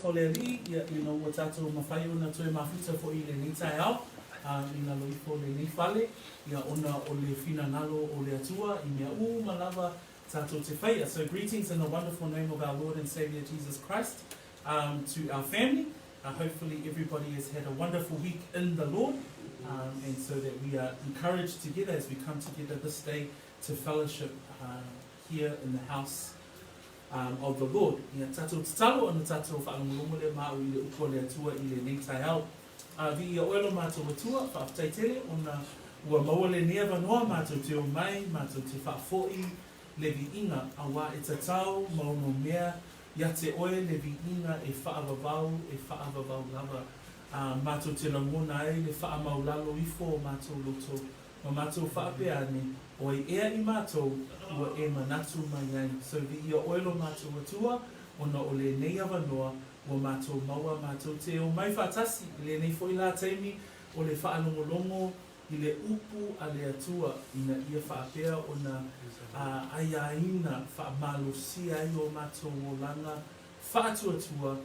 alofa o le Alii, ia, ina ua tatou mafai ona toe mafuta foi i lenei taeao, i lalo ifo o lenei fale, ia, ona o le finagalo o le Atua i mea uma lava tatou te faia. So greetings in the wonderful name of our Lord and Saviour Jesus Christ um, to our family. Uh, hopefully everybody has had a wonderful week in the Lord um, and so that we are encouraged together as we come together this day to fellowship uh, here in the house um, of the Lord. Ia tatou tatalo ona tatou faalogologo lea ma au i le upu a le Atua i lenei taeao. A viia oe lo matou Atua, faafetai tele ona ua maua lenei avanoa matou te o mai, matou te faafoi le viiga, auā e tatau ma ono mea ia te oe le viiga e faavavau, e faavavau lava. A matou te lagona ai le faamaulalo ifo o matou loto ma matou faapea ane, o ai ea i matou ua e manatu mai ai. So viia oe lo matou Atua, ona o lenei avanoa ua matou maua matou te o mai faatasi i lenei foi la taimi o le faalogologo i le upu a le Atua ina ia faapea ona aiaina faamalosia ai o matou olaga faatuatua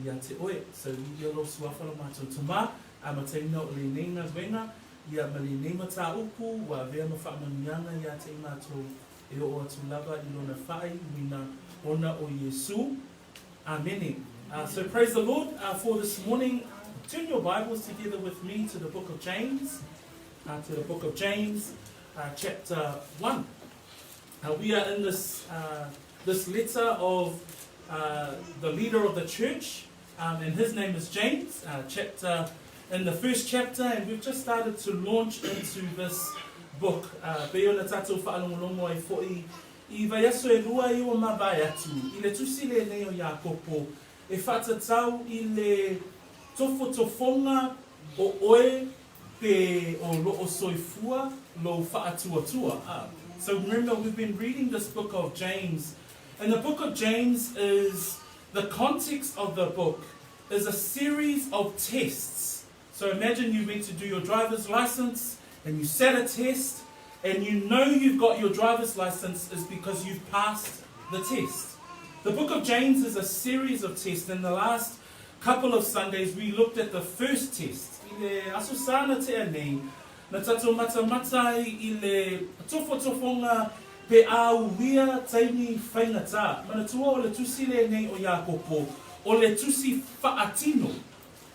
ia te oe. So viia lou suafa lo matou Tama, amataina o lenei galuega ia ma lenei mataupu ua avea ma faamanuiaga ia te i matou e oo atu lava i lona faaiuina ona o Iesu. Amene. So praise the Lord for this morning. Turn your Bibles together with me to the book of James, to the book of James, chapter 1. We are in this, this letter of the leader of the church, um, and his name is James, chapter in the first chapter, and we've just started to launch into this book. Pei ona tatou faalogologo ai foi I vaiaso e lua i ua mavae atu i le tusi lenei o Iakopo e faatatau i le tofotofoga o oe pe o loo soifua lou faatuatua. A So remember we've been reading this book of James and the book of James is the context of the book is a series of tests. So imagine you went to do your driver's license and you sat a test and you know you've got your driver's license is because you've passed the test. The book of James is a series of tests. In the last couple of Sundays, we looked at the first test. I le Aso Sa na tea nei, na tatou matamata ai i le tofotofoga pe āuia taimi faigata. Manatua o le tusi lenei o Iakopo, o le tusi faatino.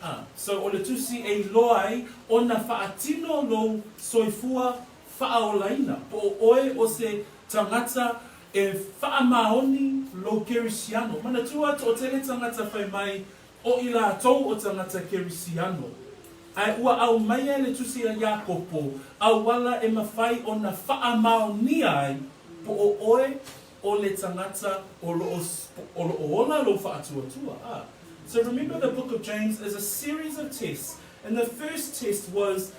A, so o le tusi e iloa ai ona faatino lou soifua faaolaina, po o oe o se tagata e faamaoni lou Kerisiano. Manatua toatele tagata fai mai o i latou o tagata Kerisiano. Ae ua aumaia e le tusi a Iakopo auala e mafai ona faamaonia ai po o oe o le tagata o loo, o loo ola lou faatuatua. A. So remember the book of James is a series of tests and the first test was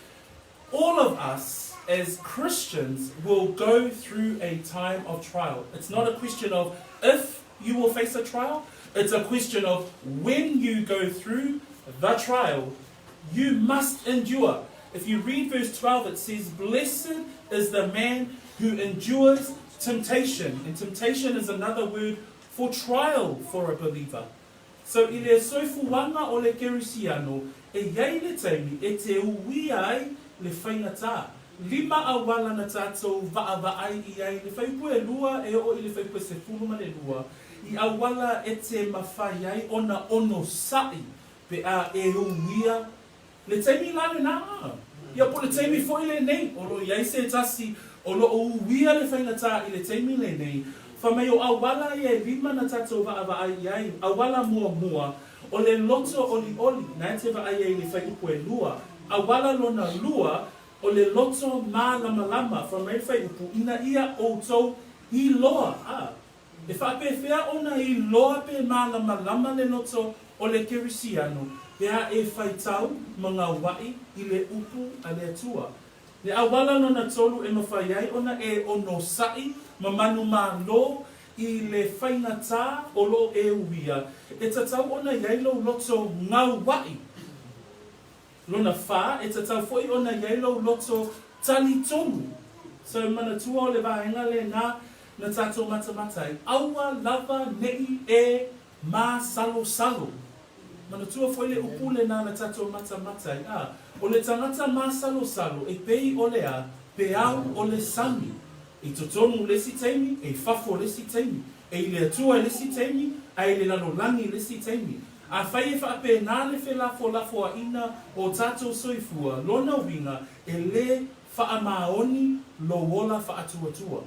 all of us as Christians will go through a time of trial. It's not a question of if you will face a trial, it's a question of when you go through the trial, you must endure. If you read verse 12, it says, Blessed is the man who endures temptation. And temptation is another word for trial for a believer. So i le soifuaga o le Kerisiano, e i ai le taimi e te uia ai le faigata. Lima auala na tatou vaavaai i ai le fuaiupu e lua e oo i le fuaiupu e 12, i auala e te mafai ai ona onosai pe a e uia Le taimi la lena, ia po o le taimi foi lenei, o lo o i ai se tasi o lo o uia le faigata i le taimi lenei, fai mai o auala ia e lima na tatou vaavaai i ai, auala muamua, o le loto olioli, na e te vaai ai i le fuaiupu e lua, auala lona lua, o le loto malamalama, fai mai le fuaiupu, ina ia outou iloa, a. E faapefea ona iloa pe malamalama le loto o le Kerisiano pe a e faitau ma gauaʻi i le upu a le Atua. Le auala lona tolu e mafai ai ona e onosaʻi ma manumalo i le faigata o loo e uia, e tatau ona i ai lou loto gauaʻi. Lona wha, e tatau foi ona i ai lou loto talitonu. So manatua o le vaega lena na tatou matamata ai, aua lava neʻi e māsalosalo. Manatua foi le upu lenā na tatou matamata ai, ā, o le tagata māsalosalo e pei o le a, peau o le sami. I totonu le isi taimi, e i fafo le isi taimi, e i le Atua i le isi taimi, a e i le lalolagi i le isi taimi. Afai e faapena le felafolafoaiga o tatou soifua, lona uiga e lē faamaoni lou ola faatuatua.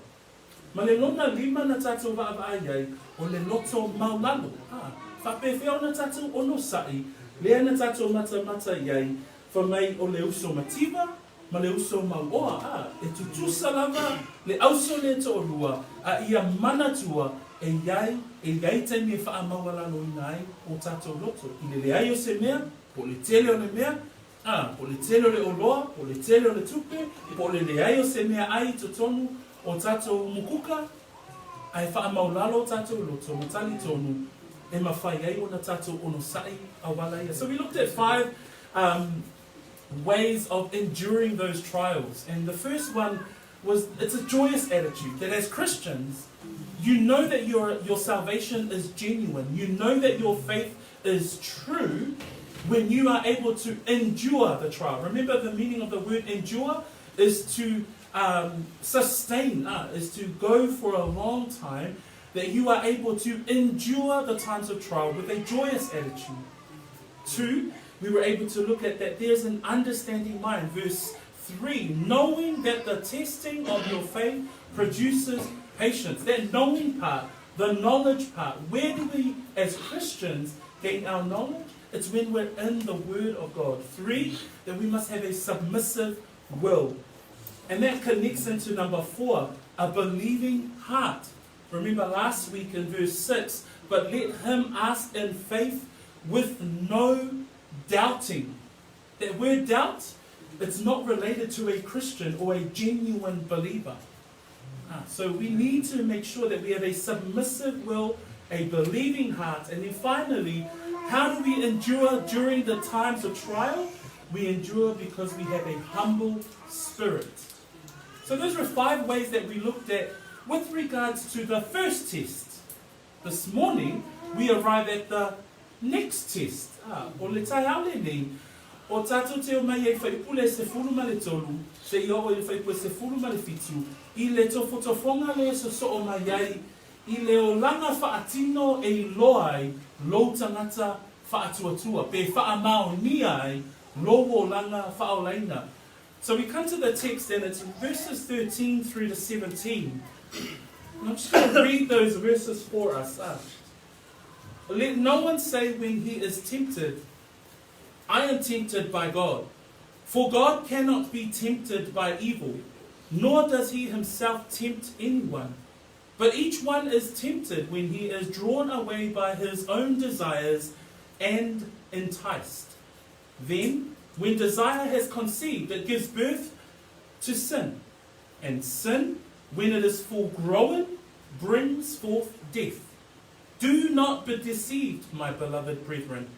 Ma le lona lima na tatou vaavaai ai, o le loto maulalo. A, faapefea ona tatou onosai, lea na tatou matamata i ai, fai mai o le uso mativa ma le uso mauoa. A, e tutusa lava le auso lea toalua, a ia manatua e i ai, e i ai taimi e faamaualaloina ai o tatou loto, i le leai o se mea, po o le tele o le mea, Ā, po o le tele o le oloa, po o le tele o le tupe, po o le leai o se meaai i totonu o tatou mukuka, a e faamaulalo o tatou loto ma talitonu e mafai ai ona tatou onosai auala ia. So we looked at five um, ways of enduring those trials. And the first one was it's a joyous attitude that as Christians, you know that your, your salvation is genuine. You know that your faith is true when you are able to endure the trial. Remember the meaning of the word endure is to um, sustain, uh, is to go for a long time, that you are able to endure the times of trial with a joyous attitude. Two, we were able to look at that there's an understanding mind. Verse 3, knowing that the testing of your faith produces patience. That knowing part, the knowledge part. Where do we, as Christians, gain our knowledge? It's when we're in the Word of God. Three, that we must have a submissive will. And that connects into number four, a believing heart. Remember last week in verse 6, but let him ask in faith with no doubting. That word doubt, it's not related to a Christian or a genuine believer. Ah, so we need to make sure that we have a submissive will, a believing heart. And then finally, how do we endure during the times of trial? We endure because we have a humble spirit. So those were five ways that we looked at with regards to the first test. This morning, we arrive at the next test. Ah, o le taeao lenei, o tatou te omai ai faipule e 13, seia oo i le faipule 17, i le tofotofoga le sosoo mai ai i le olaga faatino e iloa ai lou tagata faatuatua, pe faamaonia ai lou olaga faaolaina. So we come to the text and it's verses 13 through to 17. And I'm just going to read those verses for us. Ah. Let no one say when he is tempted, I am tempted by God. For God cannot be tempted by evil, nor does he himself tempt anyone. But each one is tempted when he is drawn away by his own desires and enticed. Then, when desire has conceived, it gives birth to sin. And sin, when it is full grown, brings forth death. Do not be deceived, my beloved brethren.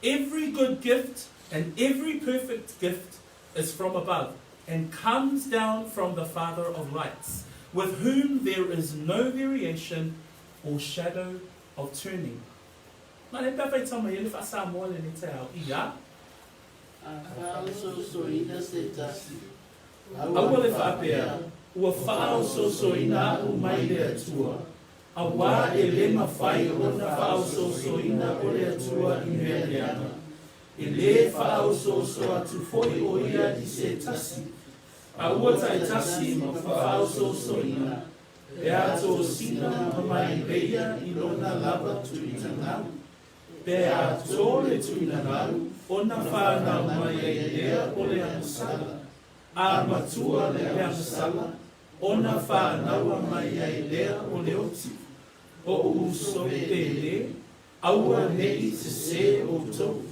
Every good gift and every perfect gift is from above and comes down from the Father of lights, with whom there is no variation or shadow of turning. Ma le pea faitau mai ai le faa-Samoa lenei taeao i a. A faaosoosoina se tasi. Aua le faapea, Ua faaosoosoina a'u mai le Atua, auā e lē mafai ona faaosoosoina o le Atua i mea leaga. E lē faaosooso atu foi o ia i se tasi, a ua taitasi ma faaosoosoina Pe a tosina ma maileia i lona lava tuina galu, pe a to le tuina galu ona whanau mai ai lea o le amusala, a matua le amusala ona whanaua mai ai lea o le oti. Oʻu uso pele, aua neʻi sesē ʻoutou.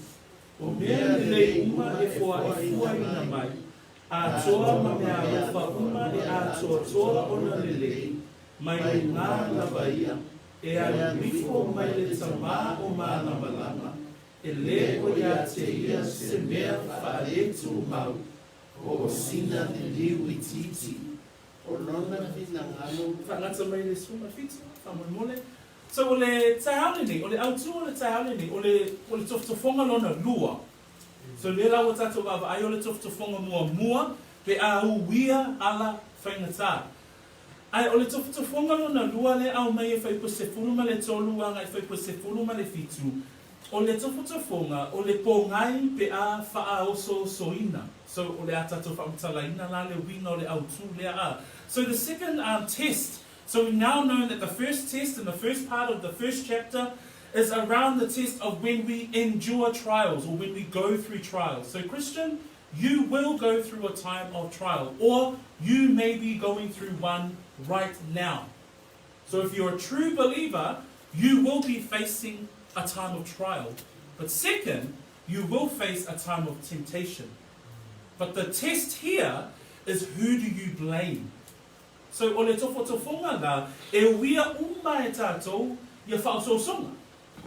O mea lelei uma e foaʻifuaina mai, Atoa ma mea alofa uma e atoatoa ona lelei, mai lugā lava ia, e alu ifo mai le Tamā o Mālamalama, e lē o iā te ia se mea faaletūmau, o sina liliu itiiti. O lona finagalo. Faagata mai le 17, faamolemole. So o le taeao lenei, o le autū o le taeao lenei, o le, o le tofotofoga lona lua. So lea la ua tatou vaavaai o le tofotofoga muamua pe a uia ala faigata. Ae o le tofotofoga lona lua lea aumai e Fuaiupu 13 agai Fuaiupu 17, o le tofotofoga o le pōgai pe a faaosoosoina. So o le a tatou faamatalaina la le uiga o le autū lea a. So the second um test, so we now know that the first test in the first part of the first chapter is around the test of when we endure trials or when we go through trials. So Christian, you will go through a time of trial or you may be going through one right now. So if you're a true believer, you will be facing a time of trial. But second, you will face a time of temptation. But the test here is who do you blame? So o le tofotofoga la, e uia uma e tatou ia faaosoosoga.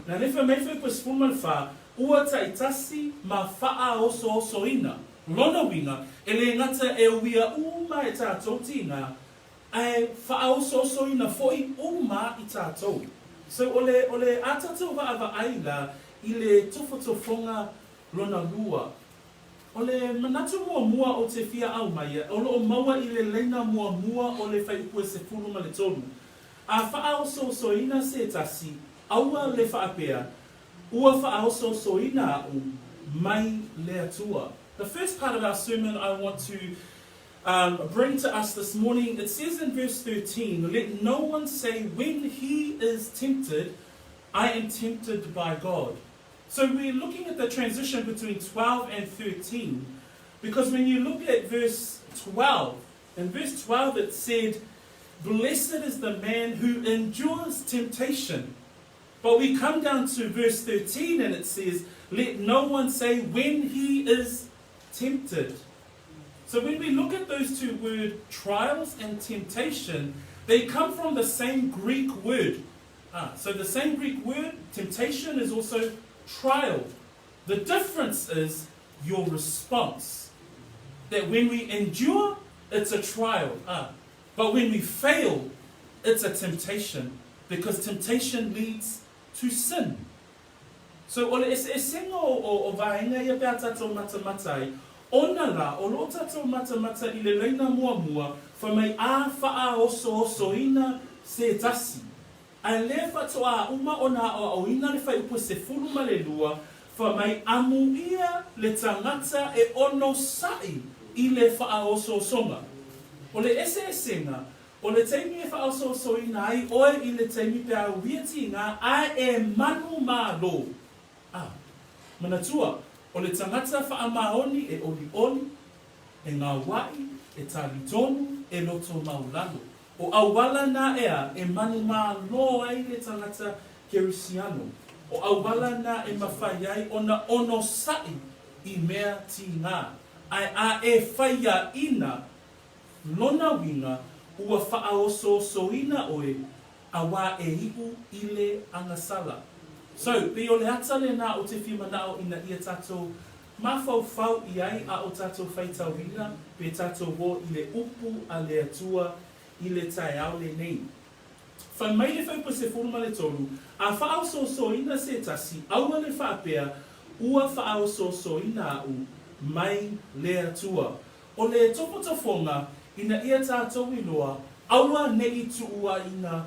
Na le fai mai Fuaiupu 14, ua taitasi ma faaosoosoina. Lona uiga, e le gata e uia uma e tatou tiga, ae faaosoosoina foi uma i tatou. So o le, o le a tatou vaavaai la i le tofotofoga lona lua. O le manatu muamua ou te fia aumaia, o lo o maua i le laina muamua o le Fuaiupu 13. A faaosoosoina se tasi, aua le faapea, Ua faaosoosoina aʻu mai le Atua. The first part of our sermon I want to um, bring to us this morning, it says in verse 13, Let no one say when he is tempted, I am tempted by God. So we're looking at the transition between 12 and 13, because when you look at verse 12, in verse 12 it said, Blessed is the man who endures temptation. But we come down to verse 13 and it says, Let no one say when he is tempted. So when we look at those two words, trials and temptation, they come from the same Greek word. Ah, so the same Greek word, temptation, is also trial. The difference is your response. That when we endure, it's a trial. Ah, but when we fail, it's a temptation. Because temptation leads to sin. So o le eseesega o, o, o vaega ia pe a tatou matamata ai, ona la, o lo o tatou matamata i le laina muamua, fai mai a faaosoosoina se tasi. Ae le faatoa uma ona aoaoina le fuaiupu 12, fai mai amuia le tagata e onosai i le faaosoosoga. O le eseesega, O le taimi e faaosoosoina ai oe i le taimi pe a uia tiga ae e manumalo. A. Manatua, o le tagata faamaoni e olioli, e gauaʻi, e talitonu, e loto maulalo. O auala na ea e manumalo ai le tagata Kerisiano. O auala na e mafai ai ona onosaʻi i mea tiga, ae a e faiaina Lona uiga, ua faaosoosoina oe auā e iʻu i le agasala. So, pei o le ata lenā o te fia manaʻo ina ia tatou mafaufau i ai a o tatou faitauina pe tatou o i le upu a le Atua i le taeao lenei. Fai mai le Fuaiupu 13, A faaosoosoina se tasi, aua le faapea, Ua faaosoosoina aʻu mai le Atua. O le tofotofoga, ina ia tatou iloa, aua neʻi tuuaina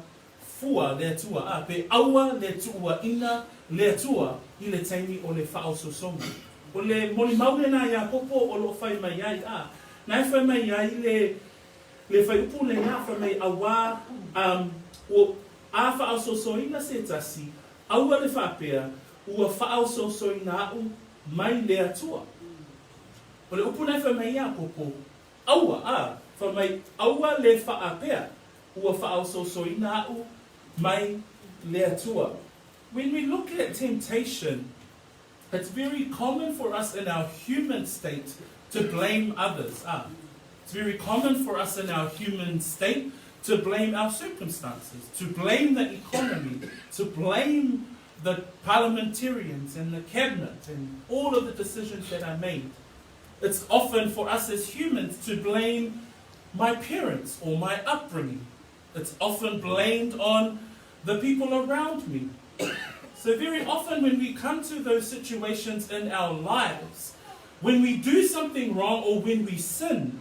fua le Atua, a, pe aua le tuuaina le Atua i le taimi o le faaosoosoga. O le molimau lenā Iakopo o lo o fai mai ai, a, na e fai mai ai le Le fuaiupu lenā fai mai auā, um, ua, a faaosoosoina se tasi, aua le faapea, ua faaosoosoina aʻu mai le Atua. O le upu na e fai mai Iakopo, aua, a, fai mai, aua le faapea, ua faaosoosoina aʻu mai le Atua. When we look at temptation, it's very common for us in our human state to blame others. Ah, it's very common for us in our human state to blame our circumstances, to blame the economy, to blame the parliamentarians and the cabinet and all of the decisions that are made. It's often for us as humans to blame my parents or my upbringing. It's often blamed on The people around me. So very often when we come to those situations in our lives, when we do something wrong or when we sin,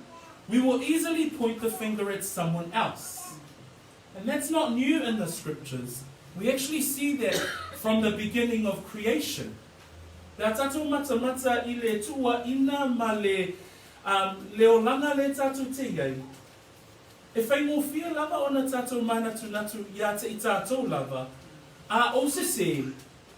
we will easily point the finger at someone else. And that's not new in the scriptures. We actually see that from the beginning of creation. Pe a tatou matamata i le tuuaina ma le, um, le olaga le tatou te iai, e whaingofie lava ona tatou manatunatu ia te i tatou lava, a ou sesē,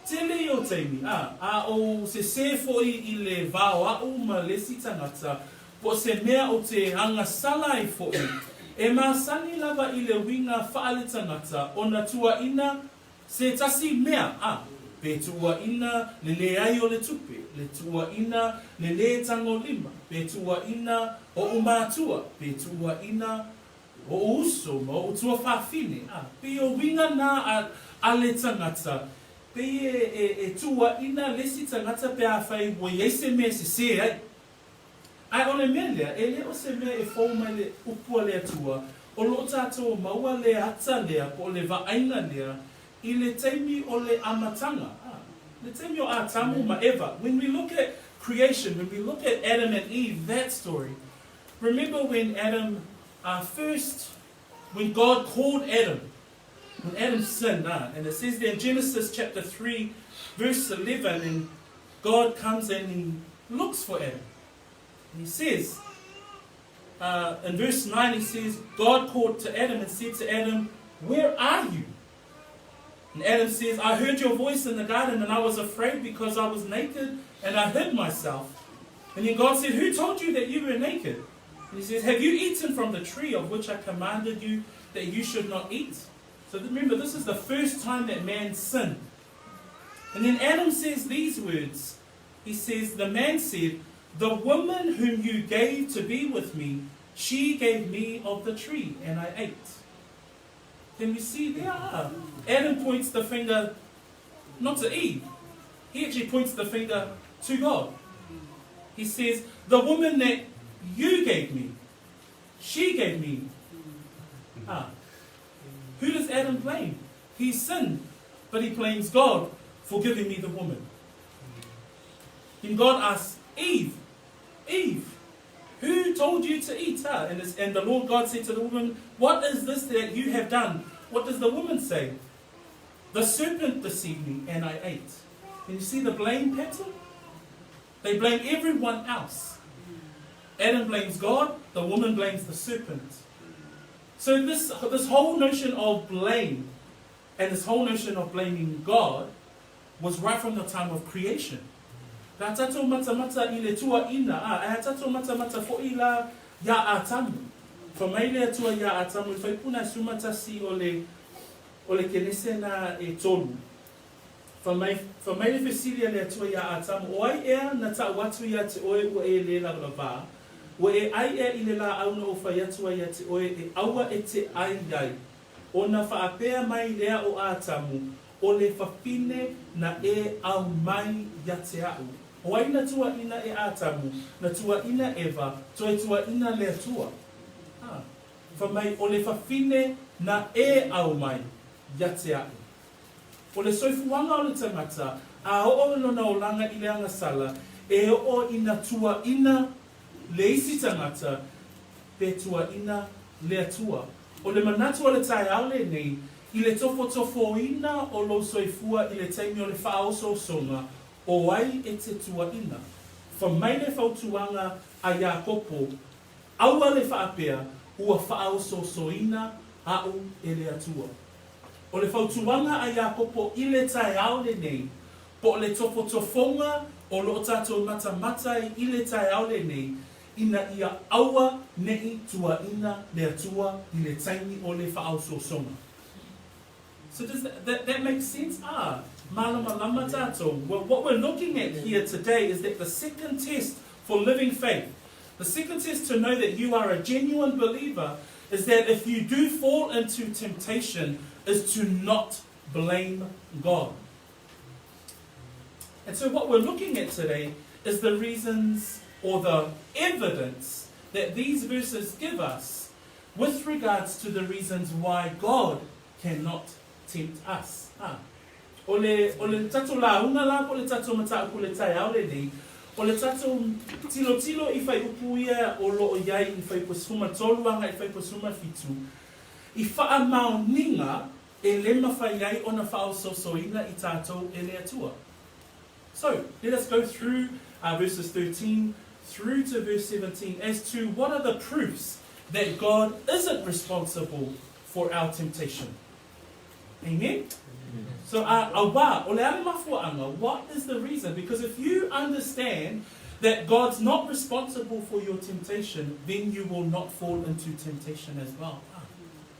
tele i o taimi, a, a ou sesē foʻi i le vaoaʻu ma lesi tagata, po o se mea o te agasala ai foʻi, e masani lava i le uiga faale-tagata ona tuuaina se tasi mea, a, pe tuuaina le leai o le tupe, le tuuaina le lē tagolima, pe tuuaina oʻu matua, pe tuuaina oʻu uso ma oʻu tuafafine, a, pei o uiga na a, a le tagata, pei e, e, e tuuaina lesi tagata pe afai ua iai se mea e sesē ai. Ae o le mea lea, e le o se mea e fou mai le upu a le Atua, o loo tatou maua le ata lea po o le vaaiga lea i le taimi o le amataga, a, le taimi o Atamu ma Eva. When we look at creation, when we look at Adam and Eve, that story, remember when Adam uh, first, when God called Adam, when Adam sinned, uh, and it says there in Genesis chapter 3, verse 11, and God comes and he looks for Adam. And he says, uh, in verse 9, he says, God called to Adam and said to Adam, Where are you? And Adam says, I heard your voice in the garden and I was afraid because I was naked and I hid myself. And then God said, Who told you that you were naked? And he says, Have you eaten from the tree of which I commanded you that you should not eat? So remember, this is the first time that man sinned. And then Adam says these words. He says, The man said, The woman whom you gave to be with me, she gave me of the tree, and I ate. Can we see there? Adam points the finger not to Eve. He actually points the finger to God. He says, The woman that you gave me, she gave me. Ah. Who does Adam blame? He sinned, but he blames God for giving me the woman. Then God asks Eve, Eve, who told you to eat? Huh? And, this, and the Lord God said to the woman, What is this that you have done? What does the woman say? The serpent deceived me and I ate. And you see the blame pattern? They blame everyone else. Adam blames God, the woman blames the serpent. So this, this whole notion of blame and this whole notion of blaming God was right from the time of creation. Pe a tatou matamata i le tuaina, a, ae a tatou matamata foʻi la iā Atamu. Fa mai le Atua iā Atamu i faipuna e sumatasi o le, o le Kenese na e tolu. Fa mai, fa mai le fesili a le Atua iā Atamu, O ai ea na taʻu atu iā te oe ua e lē lavalavā? Ua e ʻai ea i le lāʻau na ou fai atu ai iā te oe e aua e te ʻai ai? Ona faapea mai lea o Atamu, O le fafine na e aumai ia te aʻu. O ai na tuaina e Atamu, na tuaina Eva, toe tuaina le Atua? A, fa mai o le fafine na e aumai ia te aʻu. O le soifuaga o le tagata, a oo lona olaga i le agasala, e oo ina tuaina le isi tagata, pe tuaina le Atua. O le manatu o le taeao lenei, i le tofotofoina o lou soifua i le taimi o le faaosoosoga, o ai e te tuaina? Fa mai le fautuaga a Iakopo, Aua le faapea, ua faaosoosoina aʻu e le Atua. O le fautuaga a Iakopo i le taeao lenei, po o le tofotofoga o loo tatou matamata ai i le taeao lenei, ina ia aua neʻi tuaina le Atua i le taimi o le faaosoosoga. So does that, that, that make sense? Ah, malamalama tatou. Well, what we're looking at here today is that the second test for living faith, the second test to know that you are a genuine believer is that if you do fall into temptation, is to not blame God. And so what we're looking at today is the reasons or the evidence that these verses give us with regards to the reasons why God cannot tempt us. A. O le, o le tatou lauga la po o le tatou mataupu i le taeao lenei, o le tatou tilotilo i fuaiupu ia o lo o i ai i fuaiupu 13 agai i fuaiupu 17, i faamaoniga e le mafai ai ona faaosoosoina i tatou e le Atua. So, let us go through uh, verses 13 through to verse 17 as to what are the proofs that God isn't responsible for our temptation. Amen? So, uh, awa, o le a le mafuaanga, what is the reason? Because if you understand that God's not responsible for your temptation, then you will not fall into temptation as well. Ah.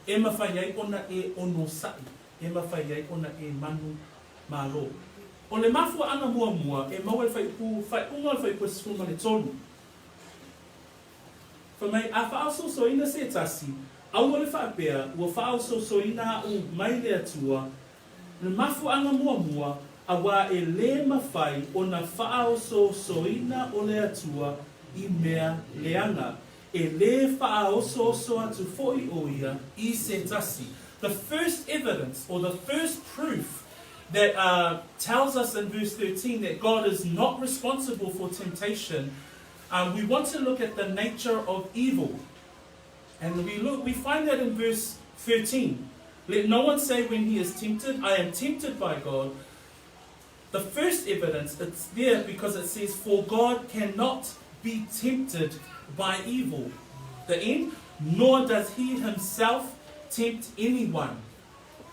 E mawhai ai ona e ono sa'i, e mawhai ai ona e manu malo. O le mafuaanga muamua e maua i le fuaiupu, faaiuga o le fuaiupu e 13. Fai mai, a faaosoosoina se tasi, aua le faapea, ua faaosoosoina a'u mai le Atua, le mafuaaga muamua, auā e lē mafai ona faaosoosoina o le Atua i mea leaga, e lē faaosooso atu foʻi ʻo ia i se tasi. The first evidence or the first proof that uh, tells us in verse 13 that God is not responsible for temptation, um, we want to look at the nature of evil. And we look, we find that in verse 13. Let no one say when he is tempted, I am tempted by God. The first evidence, it's there because it says, For God cannot be tempted by evil. The end, nor does he himself tempt anyone.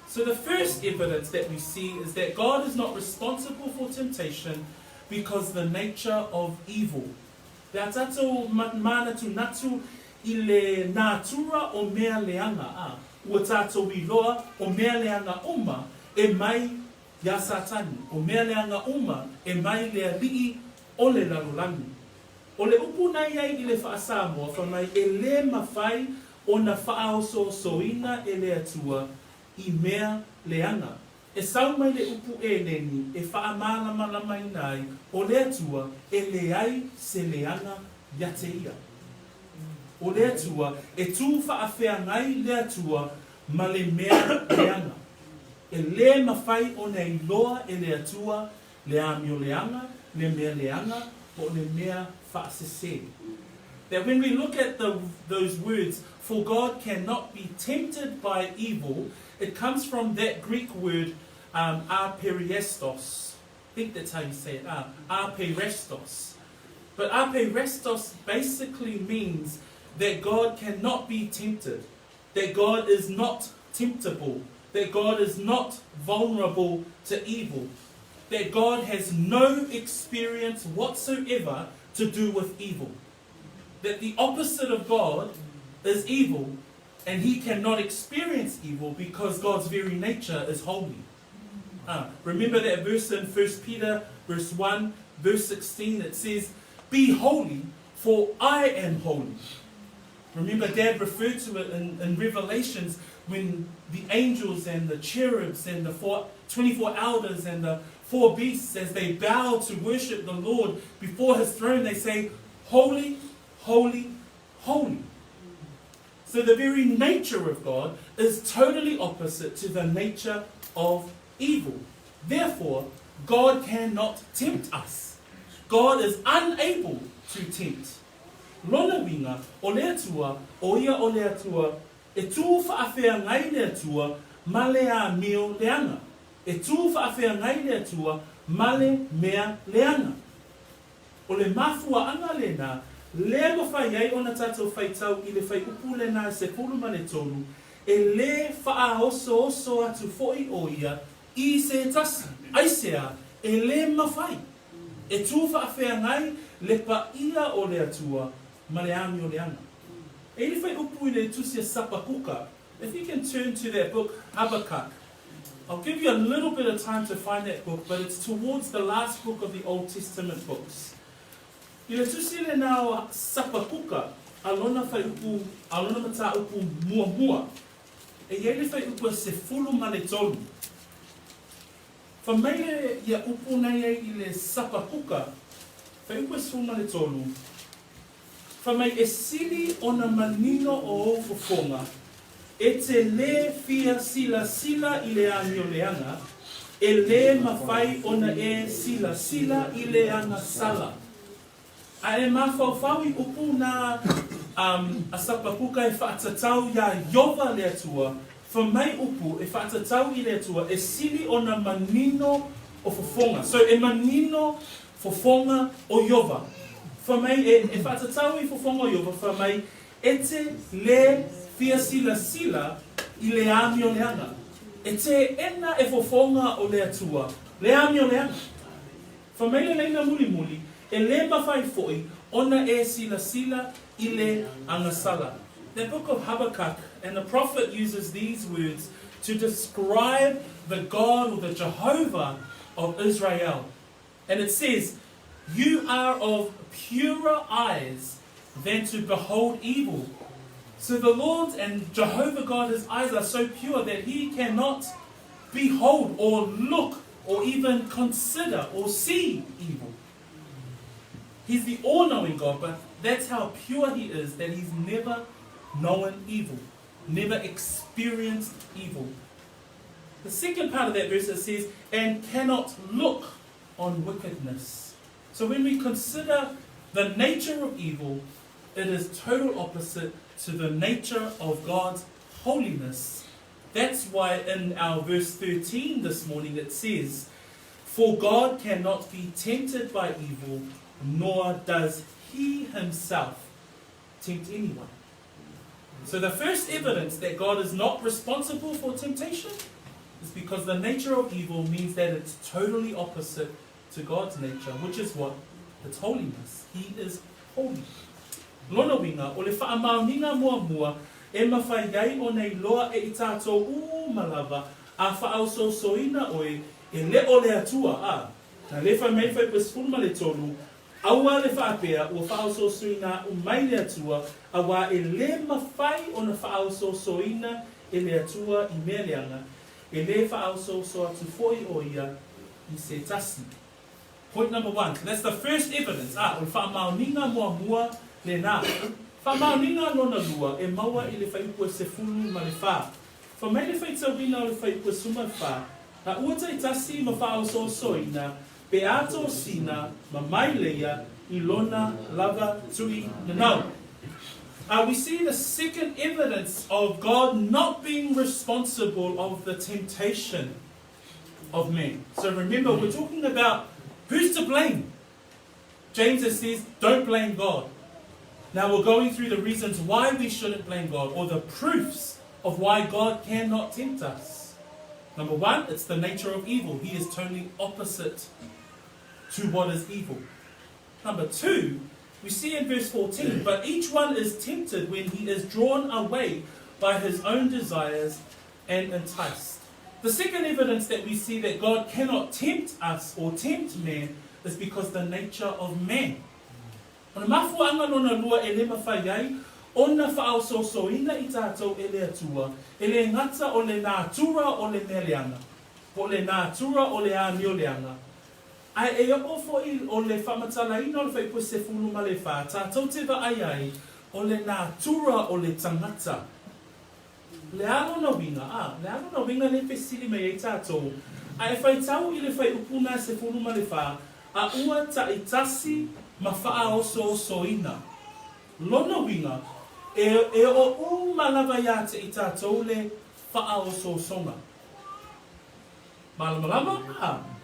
So the first evidence that we see is that God is not responsible for temptation because the nature of evil. Pe a tatou manatunatu i le natura o mea leaga, a, ua tatou iloa o mea leaga uma e mai iā Satani, o mea leaga uma e mai le alii o le lalolagi. O le upu na i ai i le faa-Samoa fai mai e lē mafai ona faaosoosoina e le Atua i mea leaga. E sau mai le upu Eleni e faamalamalamaina ai o le Atua e leai se leaga ia te ia. O le Atua e tū faafeagai le Atua ma le mea leaga. E lē mafai ona iloa e le Atua le amio leaga, le mea leaga, po o le mea faasese. That when we look at the, those words, for God cannot be tempted by evil, it comes from that Greek word um, aperiestos. I think that's how you say it, uh, aperestos. But aperestos basically means that God cannot be tempted, that God is not temptable, that God is not vulnerable to evil, that God has no experience whatsoever to do with evil. That the opposite of God is evil, and he cannot experience evil because God's very nature is holy. Uh, remember that verse in 1 Peter, verse 1, verse 16, it says, Be holy, for I am holy. Remember, Dad referred to it in, in Revelations when the angels and the cherubs and the four, 24 elders and the four beasts, as they bow to worship the Lord before his throne, they say, Holy, holy, holy. So the very nature of God is totally opposite to the nature of evil. Therefore, God cannot tempt us. God is unable to tempt. Lona uiga, o le Atua, ʻo ia o le Atua, e tū faafeagai le Atua ma le amio leaga. E tū faafeagai le Atua ma le mea leaga. O le mafuaaga lenā, lea mafai ai ona tatou faitau i le fuaiupu lenā e 13, e lē faaosooso atu foʻi ʻo ia i se tasi, aisea, e lē mafai. E tū faafeagai le paia o le Atua ma le amio leaga. E i le fuaiupu i le tusi a Sapakuka, if you can turn to that book, Habakkuk, I'll give you a little bit of time to find that book, but it's towards the last book of the Old Testament books. I le tusi lenā o Sapakuka, a lona fuaiupu, a lona mataupu muamua, e i ai le fuaiupu e 13. Fai mai le ia upu na i ai i le Sapakuka, fuaiupu e 13, Fai mai e sili ona manino o ou fofoga. E te lē fia silasila i le amioleaga, e lē mafai ona e silasila i le agasala. A e mafaufau i upu na a Sapakuka e faatatau iā Ieova le Atua, fai mai upu e faatatau i le Atua e sili ona manino o fofoga. So e manino fofoga o Ieova. Fai mai e faatatau i fofoga o Ieova, fai mai E te lē fia silasila i le amioleaga, e teena e fofoga o le Atua le amioleaga. Fai mai le laina mulimuli, e lē mafai foi ona e silasila i le agasala. The book of Habakkuk, and the prophet uses these words to describe the God or the Jehovah of Israel. And it says, You are of purer eyes than to behold evil. So the Lord and Jehovah God, his eyes are so pure that he cannot behold or look or even consider or see evil. He's the all knowing God, but that's how pure he is that he's never known evil, never experienced evil. The second part of that verse it says, and cannot look on wickedness. So when we consider the nature of evil, it is total opposite to the nature of God's holiness. That's why in our verse 13 this morning it says, For God cannot be tempted by evil, nor does he himself tempt anyone. So the first evidence that God is not responsible for temptation is because the nature of evil means that it's totally opposite to God's nature, which is what? It's holiness. He is holy. Lona uiga, o le faamaoniga muamua e mafai ai ona iloa e i tatou uma lava a faaosoosoina oe e le o le Atua, a. Na le fai mai fai 13, Aua le faapea ua faaosoosoina aʻu mai le Atua, auā e lē mafai ona faaosoosoina e le Atua i mea leaga, e lē faaosooso atu foi ʻo ia i se tasi. Point number one, so that's the first evidence, a, o le faamaoniga muamua lenā. Faamaoniga lona lua e maua i le fuaiupu e 14. Fai mai le faitauina o le fuaiupu e 14, A ua taitasi ma faaosoosoina pe a tosina ma maileia i lona lava tui nanau. We see the second evidence of God not being responsible of the temptation of man. So remember, we're talking about who's to blame. James says, don't blame God. Now we're going through the reasons why we shouldn't blame God, or the proofs of why God cannot tempt us. Number one, it's the nature of evil. He is totally opposite to what is evil. Number two, we see in verse 14, but each one is tempted when he is drawn away by his own desires and enticed. The second evidence that we see that God cannot tempt us or tempt man is because the nature of man. O le mafuaanga lona lua e le mafai ai ona faaosoosoina i tatou e le Atua, e le gata o le natura o le mea leaga, po o le natura o le amioleaga, ae e oo foi o le faamatalaina o le fuaiupu e 14, tatou te vaai ai o le natura o le tagata. Le a lona uiga? A, le a lona uiga lea e fesili mai ai tatou? A e faitau i le fuaiupu na 14, a ua taitasi ma faaosoosoina. Lona uiga, e, e oo uma lava iā te i tatou le faaosoosoga. Malamalama? A.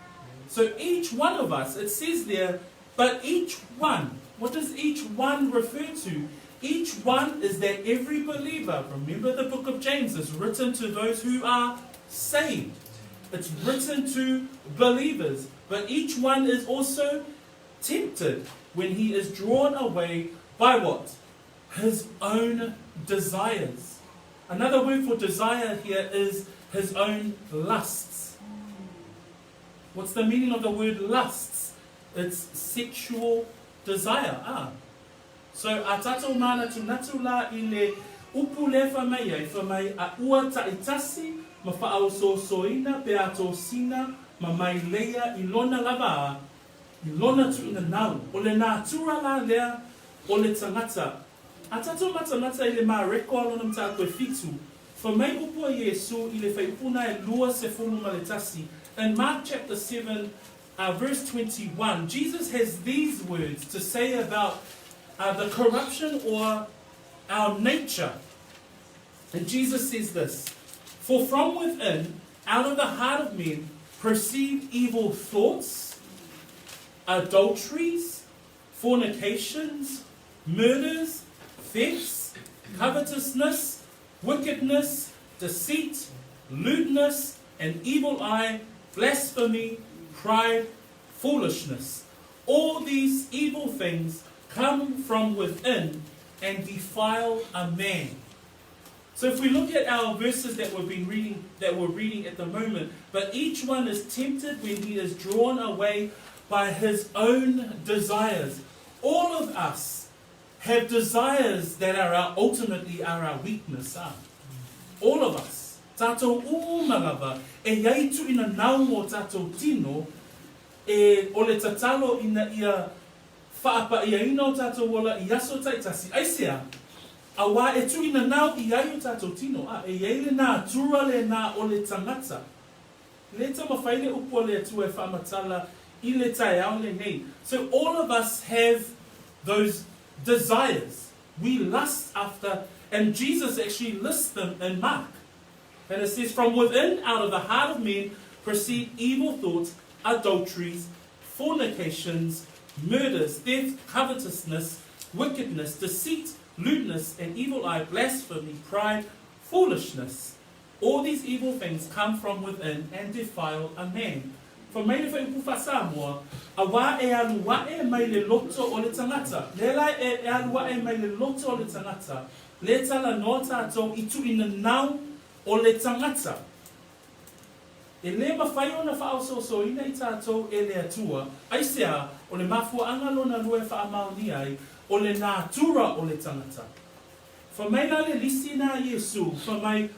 So each one of us, it says there, but each one, what does each one refer to? Each one is that every believer, remember the book of James is written to those who are saved. It's written to believers, but each one is also tempted when he is drawn away by what? His own desires. Another word for desire here is his own lusts. What's the meaning of the word lusts? It's sexual desire. Ah. So, a tatou manatunatu la i le upu lea fai mai ai, fai mai a ua taitasi ma faaosoosoina pe a tosina ma maileia i lona lava a, i lona tuuina nau, o le natura la lea o le tagata. A tatou matamata i le Mareko a lona mataupu e fitu, Fai mai upu a Iesu i le fuaiupu lena e 21, In Mark chapter 7, verse 21, Jesus has these words to say about the corruption or our nature. And Jesus says this, For from within, out of the heart of men, proceed evil thoughts, adulteries, fornications, murders, thefts, covetousness, wickedness, deceit, lewdness, an evil eye, blasphemy, pride, foolishness. All these evil things come from within and defile a man. So if we look at our verses that we've been reading, that we're reading at the moment, but each one is tempted when he is drawn away by his own desires. All of us have desires that are our, ultimately are our weakness. Ah. All of us. Tātou uma lava, e iai tuʻina nau o tātou tino, e o le tatalo ina ia faapaʻiaina o tātou ola i aso taitasi. Aisea? Auā e tuʻina nau i ai o tātou tino, a e iai lenā atura lenā o le tagata. Le taumafai le upu a le Atua e faamatala i le taeao lenei. So all of us have those desires. We lust after, and Jesus actually lists them in Mark. And it says, From within, out of the heart of men, proceed evil thoughts, adulteries, fornications, murders, theft, covetousness, wickedness, deceit, lewdness, and evil eye, blasphemy, pride, foolishness. All these evil things come from within and defile a man. Fai mai le fuaiupu faa-Samoa, Auā e alu aʻe mai le loto o le tagata. Lea la e e alu aʻe mai le loto o le tagata, le talanoa tātou i tuʻinanau o le tagata. E lē mafai ona faaosoosoina i tātou e le Atua, aisea, o le mafuaaga lona lua e faamaonia ai, o le natura o le tagata. Fai mai la le lisi na Iesu, fai mai,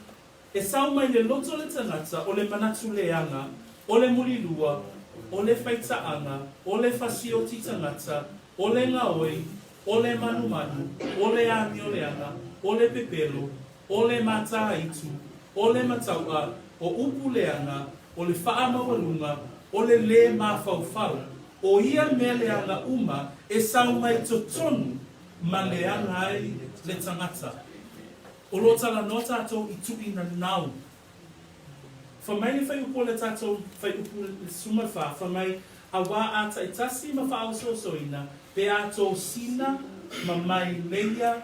E sau mai le loto o le tagata, o le manatu leaga, o le mulilua, o le faitaaga, o le fasioti tagata, o le gaoi, o le manumanu, o le amioleaga, o le pepelo, o le matāitu, o le matauʻa, o upu leaga, o le faamaualuga, o le lē mafaufau. O ia mea leaga uma e sau mai totonu ma leaga ai le tagata. O lo o talanoa tātou i tuʻina nau. Fai mai le fuaiupu o le tātou fuaiupu le 14, fai mai, Auā a taitasi ma faaosoosoina, pe a tosina ma mai leia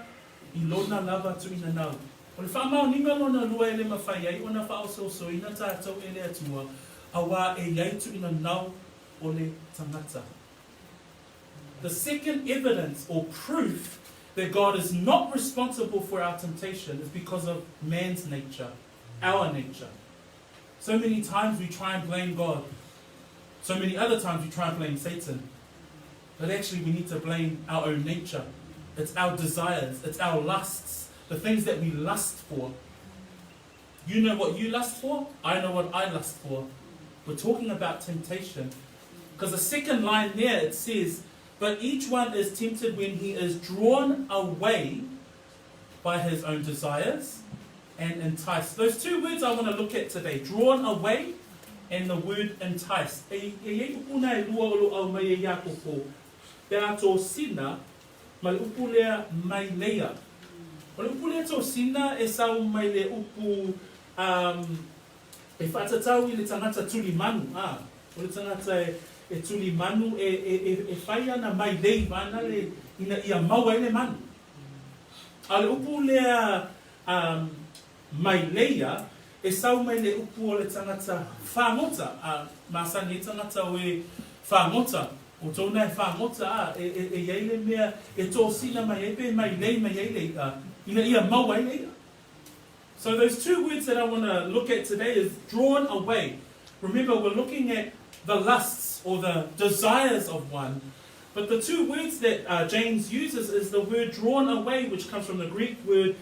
i lona lava tuʻina nau. O le faamaoniga lona lua e le mafai ai ona faaosoosoina tātou e le Atua, auā e iai tuʻina nau o le tagata. The second evidence or proof that God is not responsible for our temptation is because of man's nature, our nature. So many times we try and blame God. So many other times we try and blame Satan. But actually, we need to blame our own nature. It's our desires, it's our lusts, the things that we lust for. You know what you lust for, I know what I lust for. We're talking about temptation. Because the second line there it says, But each one is tempted when he is drawn away by his own desires and enticed. Those two words I want to look at today drawn away and the word enticed. E e iai upu na e lua o lo au mai e Iakopo, pe a tosina ma le upu lea mai leia. O le upu lea tosina e sau mai le upu um, e faatatau i le tagata tuli manu, a, o le tagata e, e tuli manu e, e, e, e fai ana mailei vaena le, ina ia maua ai le manu. A o le upu lea um, maileia, e sau mai le upu o le tagata fagota, a, masani ai tagata o e fagota, o tou na e fagota, a, e, e, e iai le mea e tosina mai ai pe mailei mai ai le iʻa, ina ia maua ai le iʻa. So those two words that I want to look at today is drawn away. Remember, we're looking at the lusts or the desires of one. But the two words that James uses is the word drawn away, which comes from the Greek word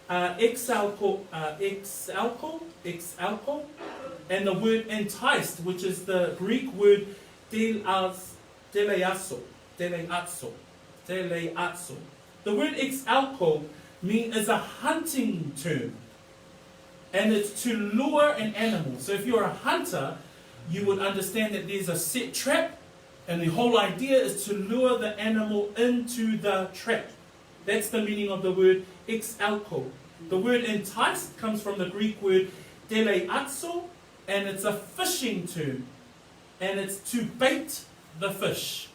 exalko, exalko, exalko, and the word enticed, which is the Greek word telas, teleiaso, teleiatso, teleiatso. The word exalko mean, is a hunting term. And it's to lure an animal. So if you're a hunter, you would understand that there's a set trap, and the whole idea is to lure the animal into the trap. That's the meaning of the word exalko. The word entice comes from the Greek word teleiatso, and it's a fishing term. And it's to bait the fish.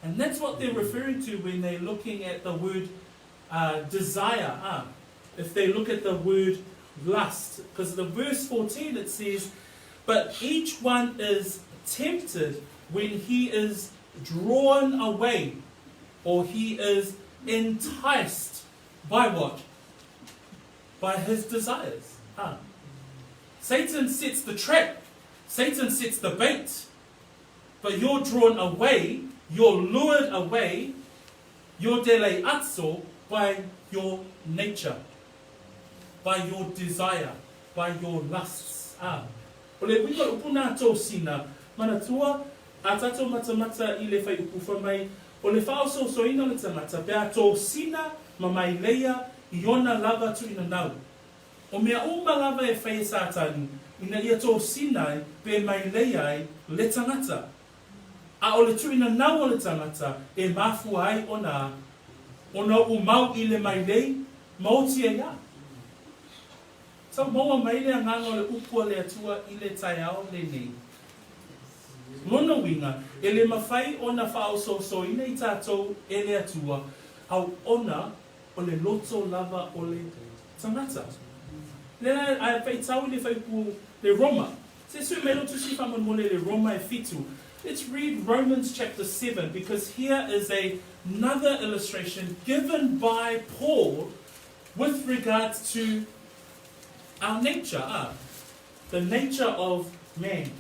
And that's what they're referring to when they're looking at the word uh, desire. Ah, if they look at the word lust, because the verse 14 it says, But each one is tempted when he is drawn away or he is enticed by what? By his desires. Ah. Satan sets the trap. Satan sets the bait. But you're drawn away, you're lured away, you're deleatso by your nature, by your desire, by your lusts. Ah. O le uiga o le upu nā tōsina, manatua, a tātou matamata i le whai upu wha mai, o le whaososoina o le tangata pe a tōsina ma mai leia i ona lava tuina nau. O mea uma lava e whai e Sātani, ina ia tōsina ai pe mai leia ai le tangata. A o le tuina nau o le tangata e mafua ai ona ona u mau i le mai lei ma oti ai a. Tau maua mai le agaga o le upu a le Atua i le taeao lenei. Lona uiga, e le mafai ona faaosoosoina i tatou e le Atua, au ona o le loto lava o le tagata. Lea ae faitau i le faaiupu le Roma. Se sui mai lou tusi faamolemole le Roma e fitu. Let's read Romans chapter 7 because here is a, another illustration given by Paul with regards to our nature, ah, the nature of man.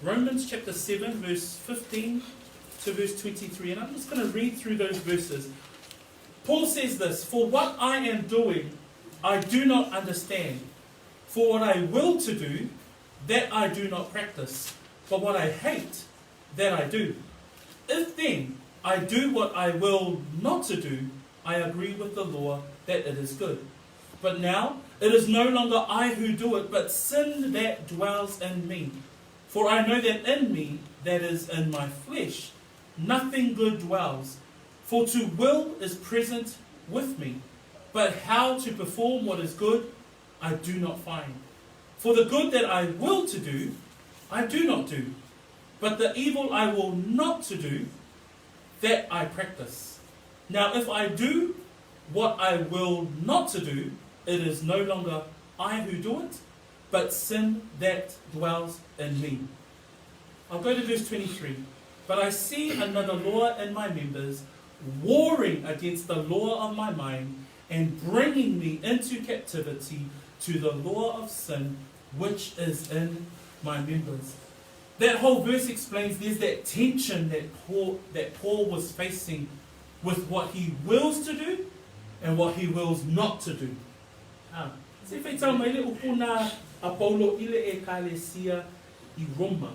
Romans chapter 7, verse 15 to verse 23. And I'm just going to read through those verses. Paul says this For what I am doing, I do not understand. For what I will to do, that I do not practice. But what I hate, that I do. If then I do what I will not to do, I agree with the law that it is good. But now it is no longer I who do it, but sin that dwells in me. For I know that in me, that is, in my flesh, nothing good dwells. For to will is present with me, but how to perform what is good, I do not find. For the good that I will to do, I do not do. But the evil I will not to do, that I practice. Now if I do what I will not to do, it is no longer I who do it, but sin that dwells in me. I'll go to verse 23. But I see another law in my members, warring against the law of my mind and bringing me into captivity to the law of sin which is in my members. That whole verse explains there's that tension that Paul, that Paul was facing with what he wills to do and what he wills not to do. Ah, se faitau mai le upu nā a Paulo i le Ekalesia i Roma.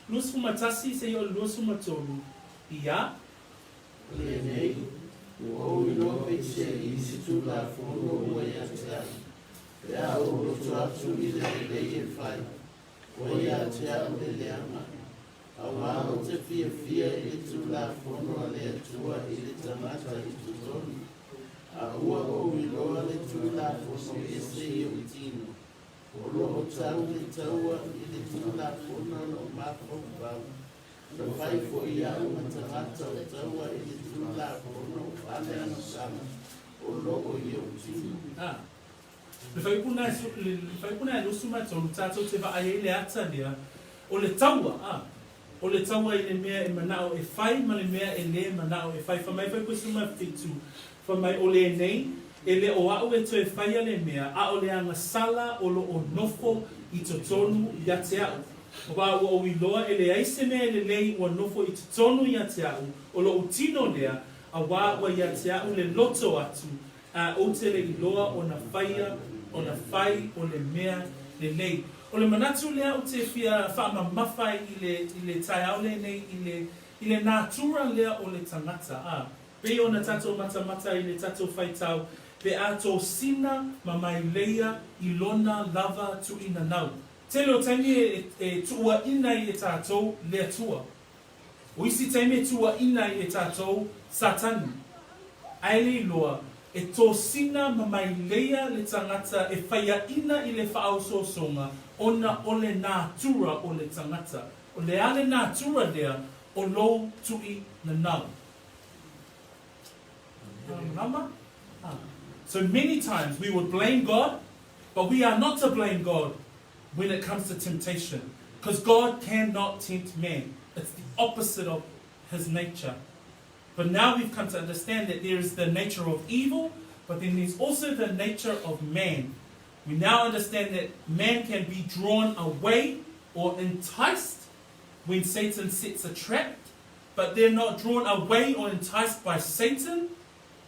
21 seia o le 23 i a. Lenei, ua ou iloa peisei i isi Tulafono ua ia te au, pe a ou loto atu i le lelei e fai, ua ia te au le leaga. Auā ou te fiafia i le Tulafono a le Atua i le tagata i totonu, a ua ou iloa le Tulafono ese i ou tino, o lo o tau le taua i le Tulafono a lou mafaufau, Na fai foi au ma tagata o taua i le Tulafono a le agasala o lo o i ou tino. Ā, le faaiupu na le faaiupu na e 23 tātou te vaai ai le ata lea, o le taua, ā, o le taua i le mea e manao e whai ma le mea e lē manao e whai. Wha mai whai suma fitu, wha mai o lenei, e le o a'u e toe faia le mea, a o le agasala o lo o nofo i totonu ia te a'u. Auā ua ou iloa e leai se mea e lelei ua nofo i totonu ia te a'u, o lo'u tino lea, auā ua ia te a'u le loto atu, a ou te le iloa ona faia, ona fai o le mea lelei. O le manatu lea ou te fia faamamafa ai i le, i le taeao lenei, i le, i le natura lea o le tagata, a. Pei ona tatou matamata i le tatou faitau, pe a tosina ma maileia i lona lava tuuinanau. Tele o taimi e tuuaina ai e tatou le Atua. O isi taimi e tuuaina ai e tatou Satani. Ae le iloa, e tosina ma maileia le tagata e faiaina i le faaosoosoga ona o le natura o le tagata. O le a le natura lea o lou tuuinanau? Malamalama? So many times we would blame God, but we are not to blame God when it comes to temptation, because God cannot tempt man. It's the opposite of his nature. But now we've come to understand that there is the nature of evil, but then there's also the nature of man. We now understand that man can be drawn away or enticed when Satan sets a trap, but they're not drawn away or enticed by Satan.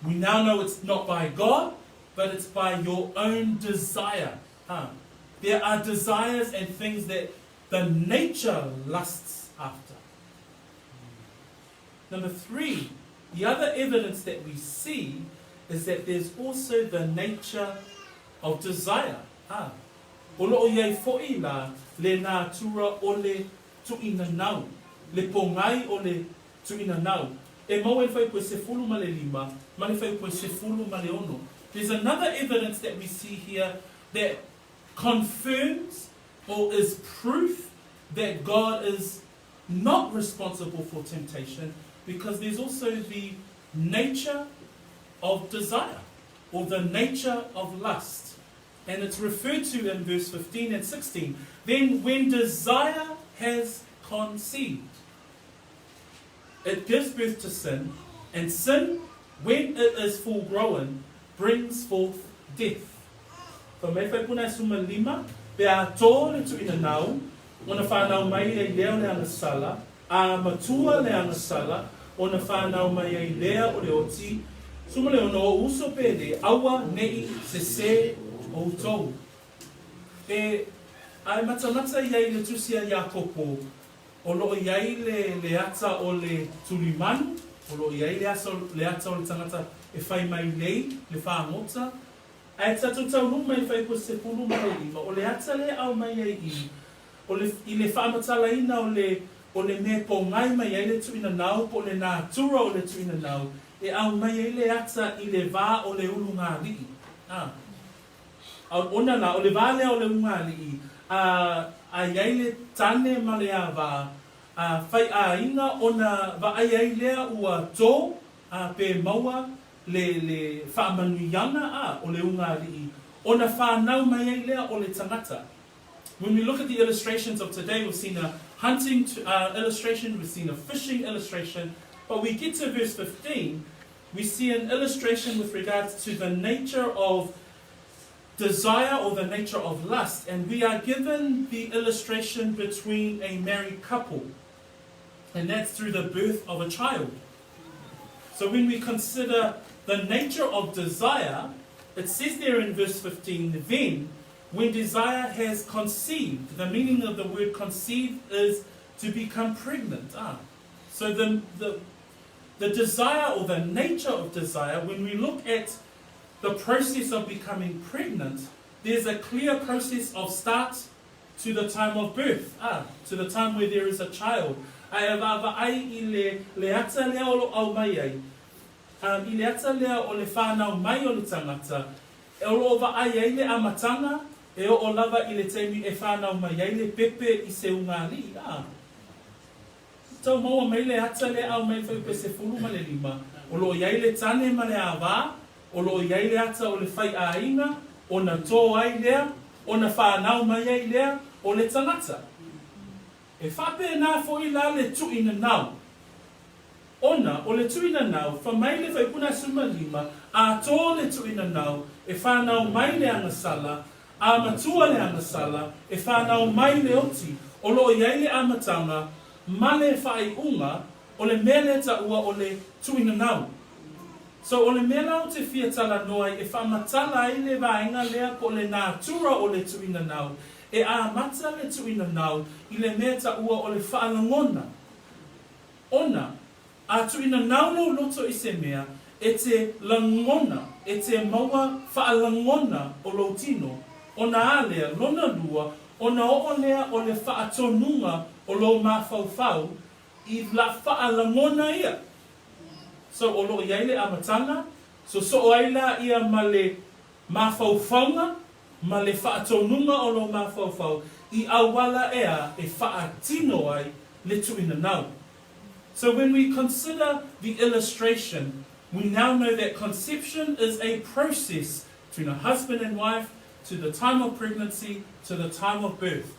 We now know it's not by God, but it's by your own desire. Huh? There are desires and things that the nature lusts after. Number 3, the other evidence that we see is that there's also the nature of desire. Ah. O loo i ai fo'i la le natura o le tuuinanau, le pogai o le tuuinanau, e maua i le fuaiupu e 15 ma le fuaiupu e 16. There's another evidence that we see here that confirms or is proof that God is not responsible for temptation because there's also the nature of desire or the nature of lust. And it's referred to in verse 15 and 16. Then when desire has conceived, it gives birth to sin, and sin, when it is full grown, brings forth death. Fai mai whaipuna e suma lima, pe a tō le tuinanau, ona whanau mai ai lea o le agasala, a matua le agasala, ona whanau mai ai lea o le oti, suma le ono o uso pe le aua ne'i sesē outou. E, a e matamata ia i le tusi a Iakopo, O lo o i ai le, le ata o le tulimanu, o lo o i ai le asa, le ata o le tagata e fai mai lei, le fagota, ae tatou taunuu mai le fuaiupu 15, o le ata lea e aumai ai i, o le, i le faamatalaina o le, o le mea e pogai mai ai le tuuinanau po o le natura o le tuuinanau, e aumai ai le ata i le va o le ulugalii. A. A ona la, o le va lea o le ulugalii, a, a i ai le tane ma le ava, a faiaiga ona vaai ai lea ua to, a pe maua le, le faamanuiaga, a, o le ulugalii, ona fanau mai ai lea o le tagata. When we look at the illustrations of today, we've seen a hunting illustration, we've seen a fishing illustration, but we get to verse 15, we see an illustration with regards to the nature of desire or the nature of lust, and we are given the illustration between a married couple, and that's through the birth of a child. So when we consider the nature of desire, it says there in verse 15, then when desire has conceived, the meaning of the word conceived is to become pregnant. Ah. So the, the, the desire or the nature of desire, when we look at the process of becoming pregnant, there's a clear process of start to the time of birth, ah, to the time where there is a child. Ae a vaavaai i le, le ata lea o lo aumai ai, um, i le ata lea o le whanau mai o le tangata, e o lo o vaai ai le amataga, e oo lava i le taimi e whanau mai ai le pepe i se ugalii, ah. Tau maua mai le ata le aumai le fuaiupu e 15, o lo o i ai le tane ma le ava, o lo o i ai le ata o le faiaiga, ona tō ai lea, ona whanau mai ai lea o le tangata. E faapena fo'i la le tuuinanau. Ona o le tuuinanau, fa mai le fuaiupu 15, a tō le tuuinanau, e whanau mai le agasala, A matua le agasala, e whanau mai le oti, o lo o i ai le amataga ma le faaiuga o le mea lea taua o le tuuinanau. So o le mea la o te fia talanoa ai e faamatala ai le vaega lea po o le natura o le tuuinanau, e amata le tuuinanau i le mea taua o le faalagona. Ona. A tuuina nau lou loto i se mea, e te lagona, e te maua faalagona o lou tino, ona a lea, lona lua, ona oo lea o le faatonuga o lou mafaufau i la faalagona ia. So o loo iai le amataga, sosoo ai la ia ma le mafaufauga ma le faatonuga o lou mafaufau i auala ea e faatino ai le tuuina nau. So when we consider the illustration, we now know that conception is a process between a husband and wife to the time of pregnancy to the time of birth.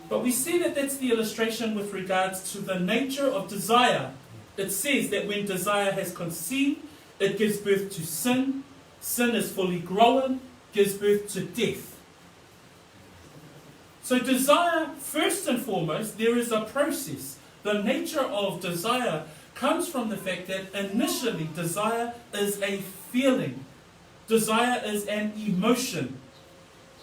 But we see that that's the illustration with regards to the nature of desire. It says that when desire has conceived, it gives birth to sin. Sin is fully grown, gives birth to death. So desire, first and foremost, there is a process. The nature of desire comes from the fact that initially desire is a feeling. Desire is an emotion.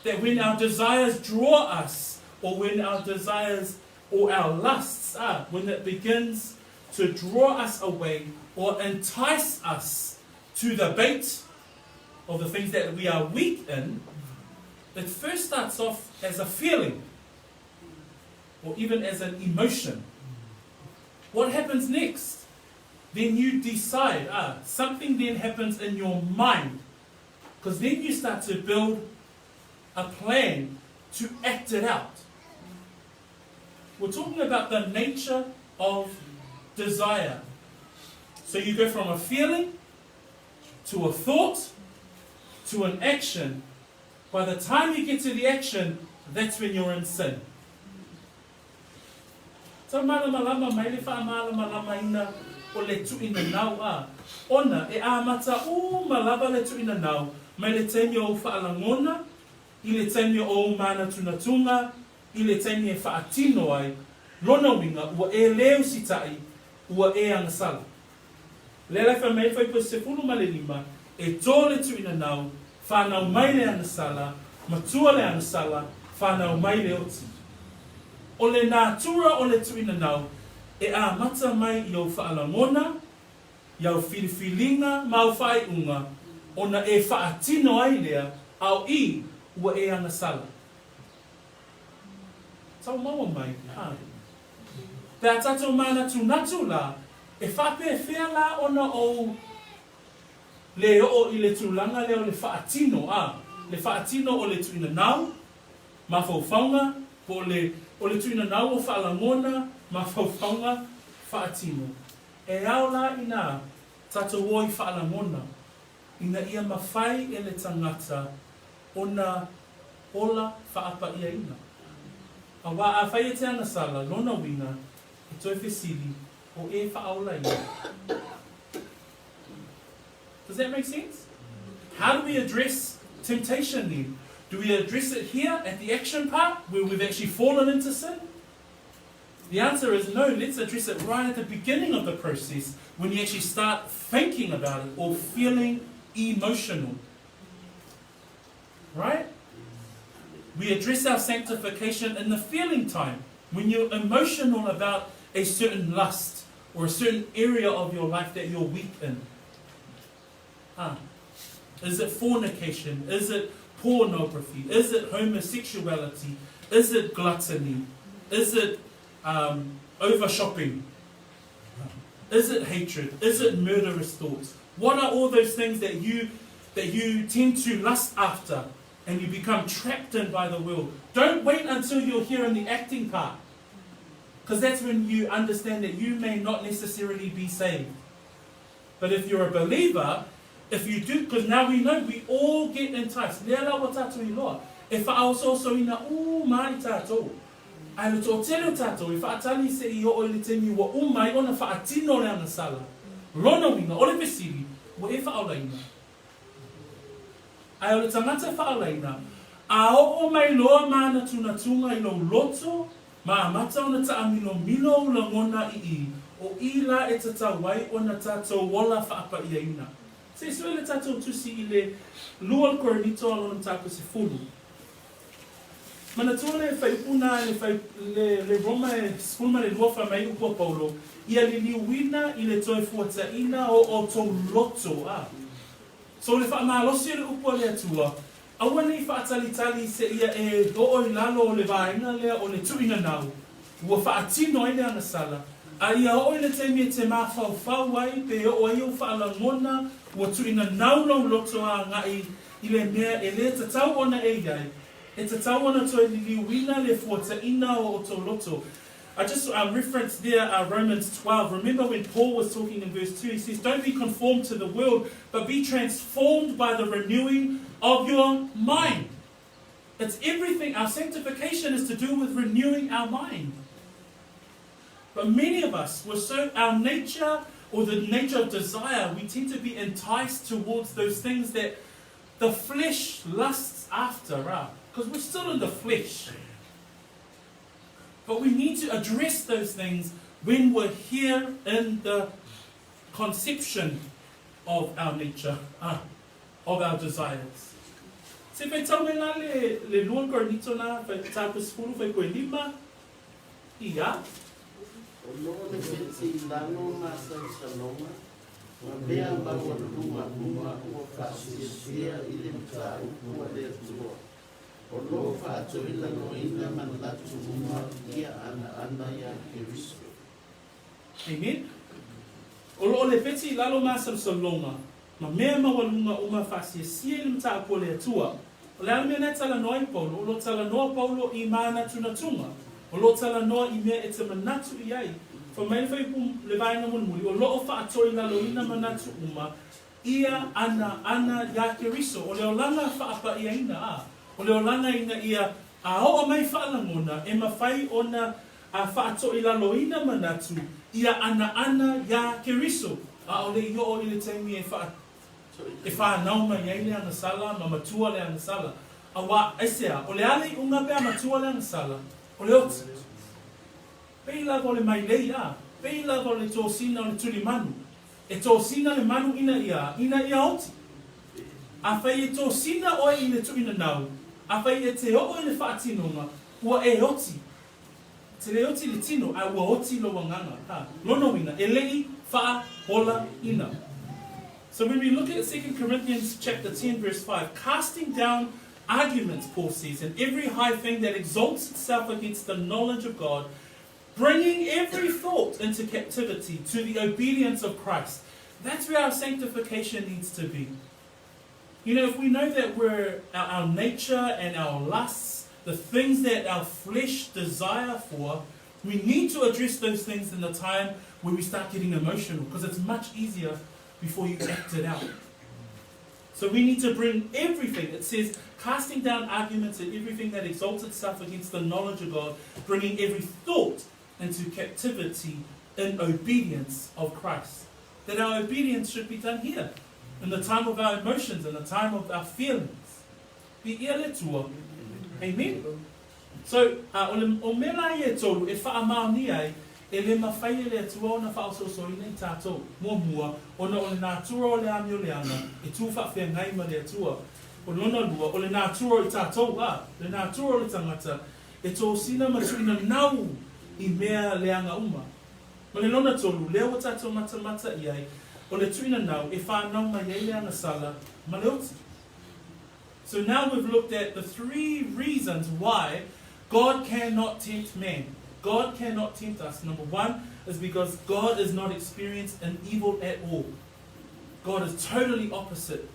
That when our desires draw us, or when our desires or our lusts are, when it begins to draw us away or entice us to the bait of the things that we are weak in, it first starts off as a feeling or even as an emotion. What happens next? Then you decide, ah, something then happens in your mind. Because then you start to build a plan to act it out. We're talking about the nature of desire. So you go from a feeling to a thought to an action. By the time you get to the action, that's when you're in sin. Tau mālamalama mai le faamālamalamaina o le tuuina nau a, ona e amata uma lava le tuuina nau mai le taimi o ou faalagona, i le taimi o ou mānatunatuga, i le taimi e faatino ai, lona uiga ua e lē usitai, ua e agasala. Lea la e fai mai le Fuaiupu 15, E tō le tuuina nau, whānau mai le agasala, matua le agasala, whānau mai le oti. O le natura o le tuuina nau, e amata mai i ou whaalagona, i au whiriwhiringa ma au whaaiunga, ona e whaatino ai lea, ao i, ua e agasala. Tau maua mai, ha. Pe a tatou mānatunatu la, e faapefea la ona ou le oo i le tulaga lea o le faatino, a, le faatino o le tuuina nau, mafaufauga, po o le, o le tuuina nau o faalagona, mafaufauga, faatino. E ao la inā tatou o i faalagona, ina ia mafai e le tagata ona ola faapa'iaina. Auā afai e te agasala lona uiga e toe fesili o e faaolaina. Does that make sense? How do we address temptation then? Do we address it here at the action part where we've actually fallen into sin? The answer is no, let's address it right at the beginning of the process when you actually start thinking about it or feeling emotional. Right? We address our sanctification in the feeling time, when you're emotional about a certain lust or a certain area of your life that you're weak in. Ah. Is it fornication? Is it pornography? Is it homosexuality? Is it gluttony? Is it um, over shopping? Is it hatred? Is it murderous thoughts? What are all those things that you that you tend to lust after and you become trapped in by the world? Don't wait until you're here in the acting part. Because that's when you understand that you may not necessarily be saved. But if you're a believer, if you do, because now we know we all get enticed. Lea la ua tātou iloa. E whaaosoosoina uma ai tātou. Ae le toatele o tātou e whaatali se i oo i le taimi ua uma ai ona whaatino le agasala. Lona uiga, o le fesili, ua e whaaolaina? Ae o le tagata whaalaina, a oo mai loa mānatunatuga i lou loto, ma amata ona taamilomilo ou lagona i i, o i la e tatau ai ona tatou ola faapa'iaina. Se i sue le tatou tusi i le lua o le Korinito a lona mataupu e sefulu. Manatua le fuaiupu na le fai, le, le Roma e 12 fai mai upu a Paulo, Ia liliuina i le toe fuataina o outou loto, a. So le faamalosi o le upu a le Atua, aua ne i faatalitali seia e oo i lalo o le vaega lea o le tuuinanau, ua faatino ai le agasala, a ia oo i le taimi e te mafaufau ai pe oo ai ou faalagona ua tuuinanau lou loto a agai i le mea e lē tatau ona e i ai, e tatau ona toe liliuina le fuataina o outou loto. I just um, reference there uh, Romans 12. Remember when Paul was talking in verse 2, he says, Don't be conformed to the world, but be transformed by the renewing of your mind. It's everything. Our sanctification is to do with renewing our mind. But many of us, we're so, our nature or the nature of desire, we tend to be enticed towards those things that the flesh lusts after, right? Because we're still in the flesh. But we need to address those things when we're here in the conception of our nature, ah, of our desires. Se faitau mai la le, le lua Korinito na, mataupu sefulu fuaiupu e lima, ia. O lo o lepeti i lalo masalosaloga, ma mea maualuluga uma ua faasiasia i le mataupu a le Atua. O lo o faatoilaloina manatu uma ia anaana iā Keriso. Amen. O lo o lepeti i lalo masalosaloga, ma mea maualuluga uma faasiasia i le mataupu a le Atua. O le a le mea na e talanoa ai Paulo? O lo o talanoa Paulo i manatunatuga. O lo o talanoa i mea e te manatu i ai. Fai mai le fuaiupu le vaega mulimuli, o lo o faatoilaloina manatu uma ia anaana iā Keriso. O le olaga faapa'iaina, a. O le olaga ina ia a oo mai faalagona e mafai ona a faatoilaloina manatu ia anaana iā Keriso. Aole i oo i le taimi e faa e fanau mai ai le agasala ma matua le agasala. Auā, aisea, o le a le iuga pe a matua le agasala? O le oti. Pei lava o le mailei, a. Pei lava o le tosina o le tulimanu. E tosina le manu ina ia, ina ia oti. Afai e tosina oe i le tuuinanau, afai e te oo i le faatinoga, ua e oti. Te le oti le tino, a ua oti lou agaga. Ha. Lona uiga, e le i faaolaina. So when we look at 2 Corinthians chapter 10 verse 5, casting down arguments, Paul says, and every high thing that exalts itself against the knowledge of God, bringing every thought into captivity to the obedience of Christ. That's where our sanctification needs to be. If we know that we're our nature and our lusts, the things that our flesh desire for, we need to address those things in the time where we start getting emotional, because it's much easier before you act it out. So we need to bring everything. It says, casting down arguments and everything that exalts itself against the knowledge of God, bringing every thought into captivity in obedience of Christ. That our obedience should be done here, in the time of our emotions, in the time of our feelings. Viia le Atua. Amen. So, o le o mea la ia e tolu e faamaonia ai, e le mafai e le Atua ona faaososoina i tatou, muamua, ona o le natura o le amioleaga e tu faafeagai ma le Atua. O lona lua, o le natura o i tatou, a, le natura o le tagata e tosina ma tuuinanau i mea leaga uma. Ma le lona tolu, lea ua tatou matamata i ai, o le tuuinanau e fanau mai ai le agasala ma le oti. So now we've looked at the three reasons why God cannot tempt man. God cannot tempt us. Number one is because God is not experienced in evil at all. God is totally opposite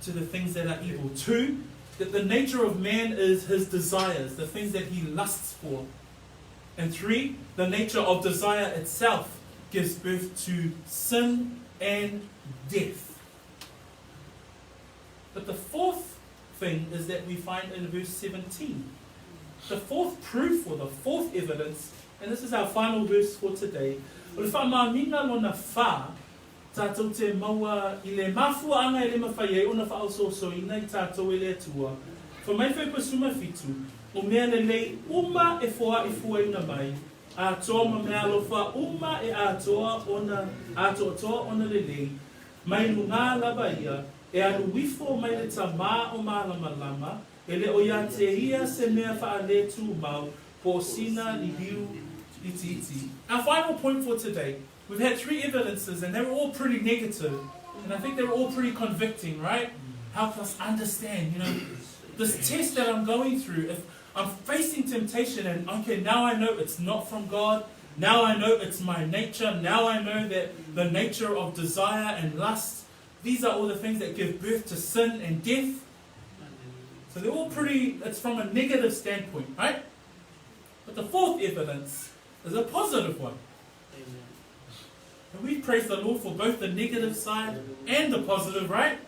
to the things that are evil. Two, that the nature of man is his desires, the things that he lusts for. And three, the nature of desire itself gives birth to sin and death. But the fourth thing is that we find in verse 17. The fourth proof or the fourth evidence, and this is our final verse for today, o le faamaoniga lona fa, tatou te maua i le mafuaaga e le mafai ai ona faaososoina i tatou e le Atua. Fai mai fuaiupu 17, o mea lelei uma e foa'i fuaina mai, atoa ma meaalofa uma e atoa ona atoatoa ona lelei, mai lugā lava ia, e alu ifo mai le Tamā o malamalama. E le o ia te ia se mea faaletūmau po o sina liliu itiiti. Our final point for today, we've had three evidences and they were all pretty negative and I think they were all pretty convicting, right? Help us understand, you know, this test that I'm going through, if I'm facing temptation and okay, now I know it's not from God, now I know it's my nature, now I know that the nature of desire and lust, these are all the things that give birth to sin and death. So they're all pretty, it's from a negative standpoint, right? But the fourth evidence is a positive one. Amen. And we praise the Lord for both the negative side and the positive, right?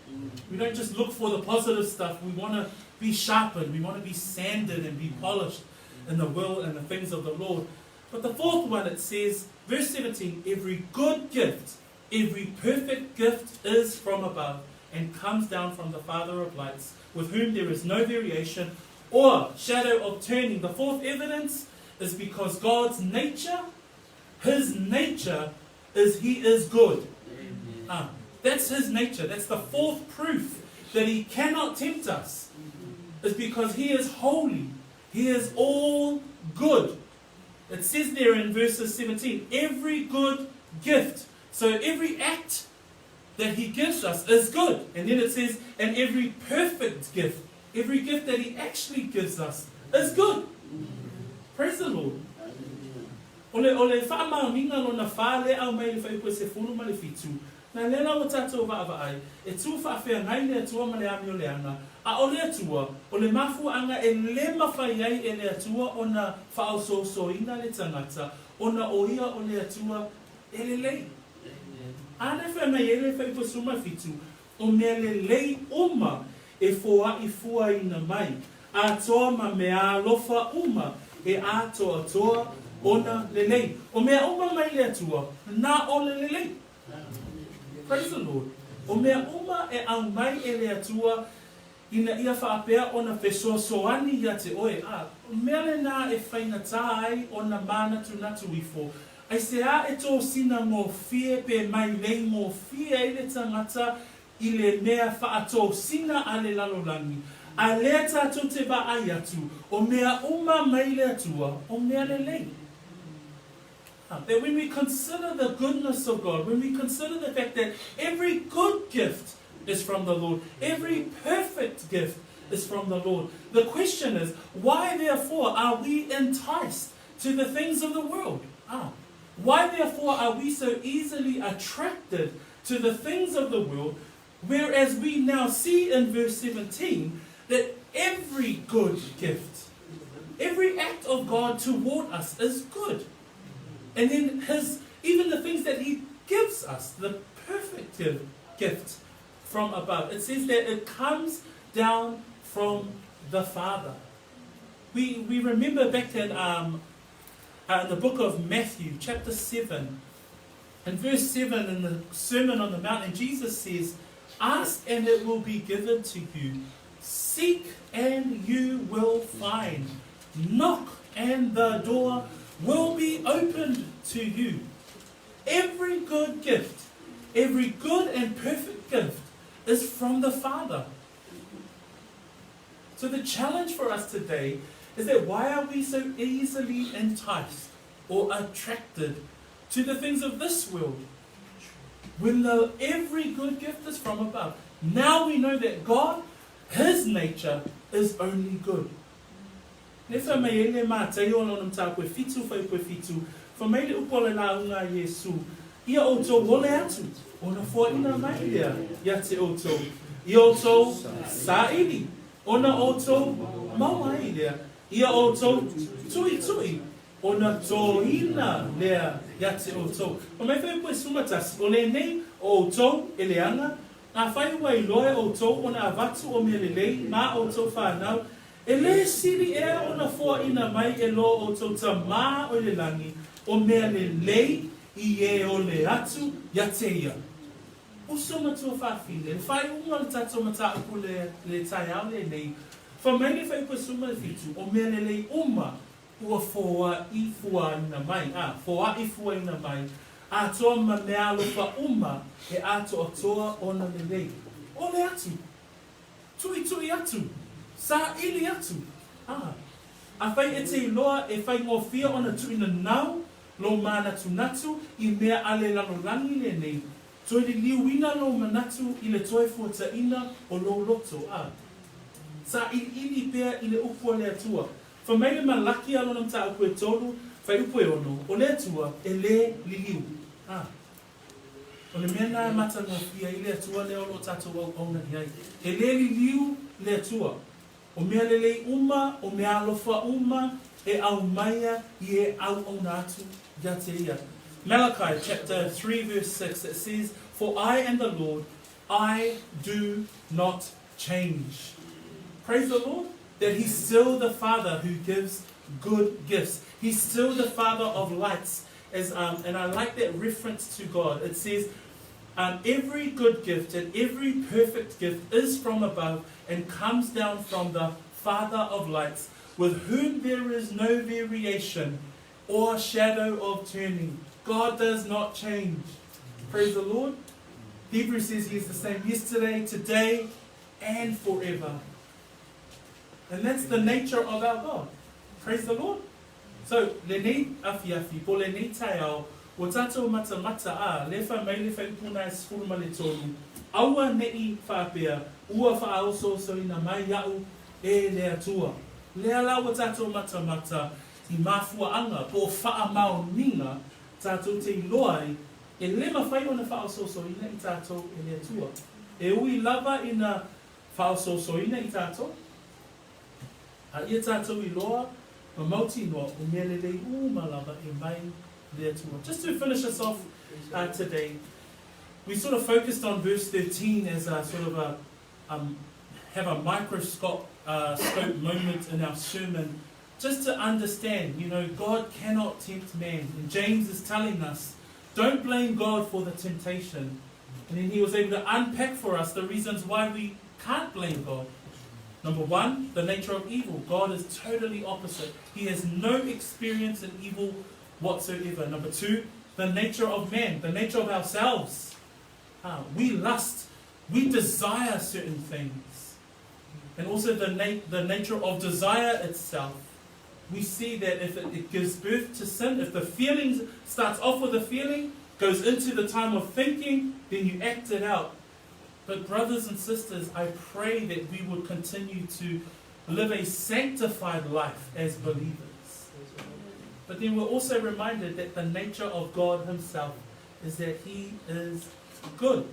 We don't just look for the positive stuff. We want to be sharpened. We want to be sanded and be polished in the will and the things of the Lord. But the fourth one, it says, verse 17, every good gift, every perfect gift is from above and comes down from the Father of lights, with whom there is no variation or shadow of turning. The fourth evidence is because God's nature, his nature is he is good. Ah, that's his nature. That's the fourth proof that he cannot tempt us. Is because he is holy. He is all good. It says there in verses 17, every good gift. So every act that he gives us is good. And then it says, and every perfect gift, every gift that he actually gives us is good. Praise the Lord. O le, o le faamaoniga lona fa lea aumai i le fuaiupu e 17, na lea la ua tatou vaavaai, e tu faafeagai le Atua ma le amioleaga, a o le Atua, o le mafuaaga e le mafai ai e le Atua ona faaosoosoina le tagata, ona o ia o le Atua e lelei. A lea fai mai ai le fuaiupu e 17, o mea lelei uma e foaʻi fuaina mai, atoa ma meaalofa uma e atoatoa ona lelei. O mea uma mai le Atua, na o le lelei. Praise the Lord. O mea uma e aumai e le Atua ina ia faapea ona fesoasoani ia te oe. A, mea lenā e faigata ai ona manatunatu ifo. Aisea e tosina gofie pe mailei gofie ai le tagata i le mea faatosina a le lalolagi. A lea tatou te vaai atu, o mea uma mai le Atua, o mea lelei. That when we consider the goodness of God, when we consider the fact that every good gift is from the Lord, every perfect gift is from the Lord, the question is, why therefore are we enticed to the things of the world? Why therefore are we so easily attracted to the things of the world, whereas we now see in verse 17 that every good gift, every act of God toward us is good. And then his, even the things that he gives us, the perfect gift from above, it says that it comes down from the Father. We remember back in the book of Matthew, chapter 7, in verse 7 in the Sermon on the Mount, and Jesus says, Ask and it will be given to you. Seek and you will find. Knock and the door will be opened to you. Every good gift, every good and perfect gift is from the Father. So the challenge for us today is that why are we so easily enticed or attracted to the things of this world when the every good gift is from above? Now we know that God, His nature is only good. Le fai mai ai le Mataio lona mataupu e 7 fuaiupu e 7, fai mai le upu a le lauga a Iesu, Ia outou ole atu, ona foaina mai lea ia te outou, ia outou saili, ona outou maua ai lea, ia outou tuitui, ona toina lea ia te outou. Fai mai fuaiupu e 11, O lenei o outou e leaga, afai ua iloa e outou ona avatu o mea lelei ma outou fanau, e lē sili ea ona foaina mai e lo outou Tamā o i le lagi o mea lelei i e ole atu ia te ia. Uso ma tuafafine, le faaiuga o le tatou mataupu le le taeao lenei, fai mai le fuaiupu e 17, o mea lelei uma ua foaʻi fuaina mai, a, foaʻi fuaina mai, atoa ma meaalofa uma e atoatoa ona lelei. Ole atu, tuitui atu, Saili atu, a. Afai e te iloa e faigofie ona tuuina nau lou manatunatu i mea a le lalolagi lenei, toe liliuina lou manatu i le toe fuataina o lou loto, a. Sailiili pea i le upu a le Atua. Fai mai le Malaki a lona mataupu e tolu, fuaiupu e ono, O le Atua, e lē liliu. A. O le mea na e matagofie ai le Atua lea o lo o tatou auauna i ai. E lē liliu le Atua. O mea lelei uma, o mea alofa uma e aumaia i e auauna atu ia te ia. Malachi chapter 3 verse 6 it says, For I am the Lord, I do not change. Praise the Lord that He's still the Father who gives good gifts. He's still the Father of lights. As, um, and I like that reference to God. It says, um, Every good gift and every perfect gift is from above and comes down from the Father of lights, with whom there is no variation or shadow of turning. God does not change. Praise the Lord. Hebrews says he is the same yesterday, today, and forever. And that's the nature of our God. Praise the Lord. So, lenei afiafi, po lenei taeao, ua tatou matamata, a, le fai mai le faipuna e 13, aua neʻi faapea, ua faaosoosoina mai iaʻu e le Atua. Lea la ua tatou matamata i mafuaaga po o faamaoniga tatou te iloa ai e le mafai ona faaosoosoina i tatou e le Atua. E ui lava ina faaosoosoina i tatou, A ia tatou iloa ma mautinoa o mea lelei uma lava e mai le Atua. Just to finish us off uh, today, we sort of focused on verse 13 as a sort of a um, have a microscope uh, scope moment in our sermon, just to understand, you know, God cannot tempt man. And James is telling us, don't blame God for the temptation. And then he was able to unpack for us the reasons why we can't blame God. Number one, the nature of evil. God is totally opposite. He has no experience in evil whatsoever. Number two, the nature of man, the nature of ourselves. Uh, we lust, we desire certain things. And also the, na- the nature of desire itself. We see that if it, it gives birth to sin, if the feelings starts off with a feeling, goes into the time of thinking, then you act it out. But brothers and sisters, I pray that we would continue to live a sanctified life as believers. But then we're also reminded that the nature of God Himself is that He is good.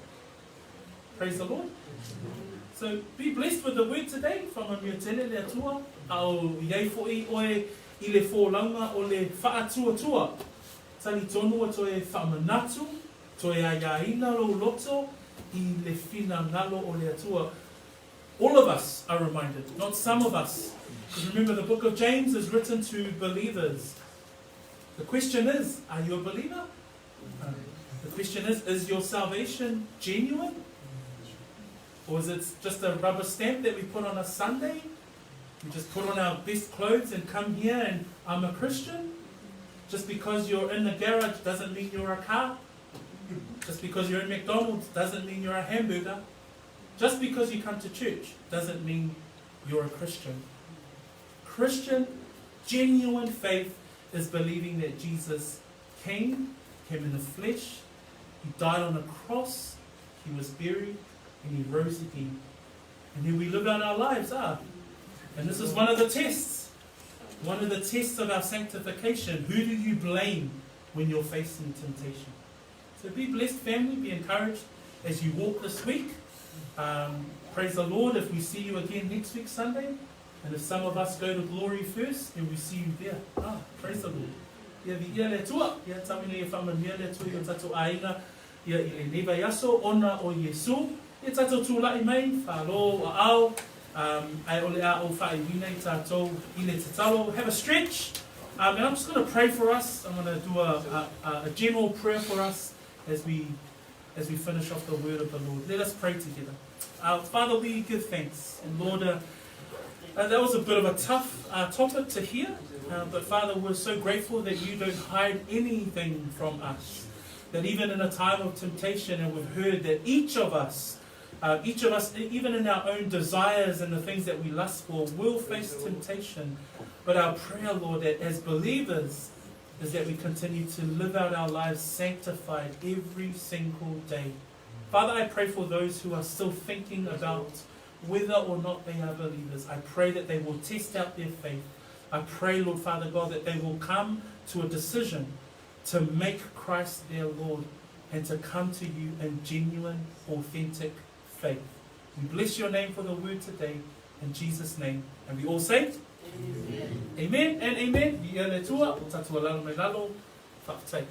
Praise the Lord. So be blessed with the word today from a tele le Atua, a o iai foʻi oe i le folauga o le faatuatua. Talitonu ua toe faamanatu, toe aiaina lou loto i le finagalo o le Atua. All of us are reminded, not some of us. Because remember, the book of James is written to believers. The question is, are you a believer? The question is, is your salvation genuine? Or is it just a rubber stamp that we put on a Sunday? We just put on our best clothes and come here and I'm a Christian? Just because you're in the garage doesn't mean you're a car. Just because you're in McDonald's doesn't mean you're a hamburger. Just because you come to church doesn't mean you're a Christian. Christian, genuine faith is believing that Jesus came, came in the flesh, he died on a cross, he was buried, and he rose again. And then we live out our lives, ah. And this is one of the tests. One of the tests of our sanctification. Who do you blame when you're facing temptation? So be blessed, family. Be encouraged as you walk this week. Um, praise the Lord if we see you again next week, Sunday. And if some of us go to glory first, then we see you there. Ah, praise the Lord. Ia viia le Atua, ia tau ina ia faamanuia le Atua i o tatou aiga, ia i lenei vaiaso ona o Iesu. Ia tatou tula'i mai, falo aao, um, ae o le a ou faaiuina i tatou i le tatalo. Have a stretch. Um, and I'm just going to pray for us. I'm going to do a, a, a general prayer for us as we as we finish off the word of the Lord. Let us pray together. Uh, Father, we give thanks. And Lord, uh, uh, that was a bit of a tough uh, topic to hear. Uh, but Father, we're so grateful that you don't hide anything from us. That even in a time of temptation, and we've heard that each of us Each of us, even in our own desires and the things that we lust for, will face temptation. But our prayer, Lord, that as believers, is that we continue to live out our lives sanctified every single day. Father, I pray for those who are still thinking about whether or not they are believers. I pray that they will test out their faith. I pray, Lord Father God, that they will come to a decision to make Christ their Lord and to come to you in genuine, authentic faith. We bless your name for the word today in Jesus' name. And we all say, Amen. Amen and amen. Viia le Atua, o tatou alalo mai lalo, faafetai.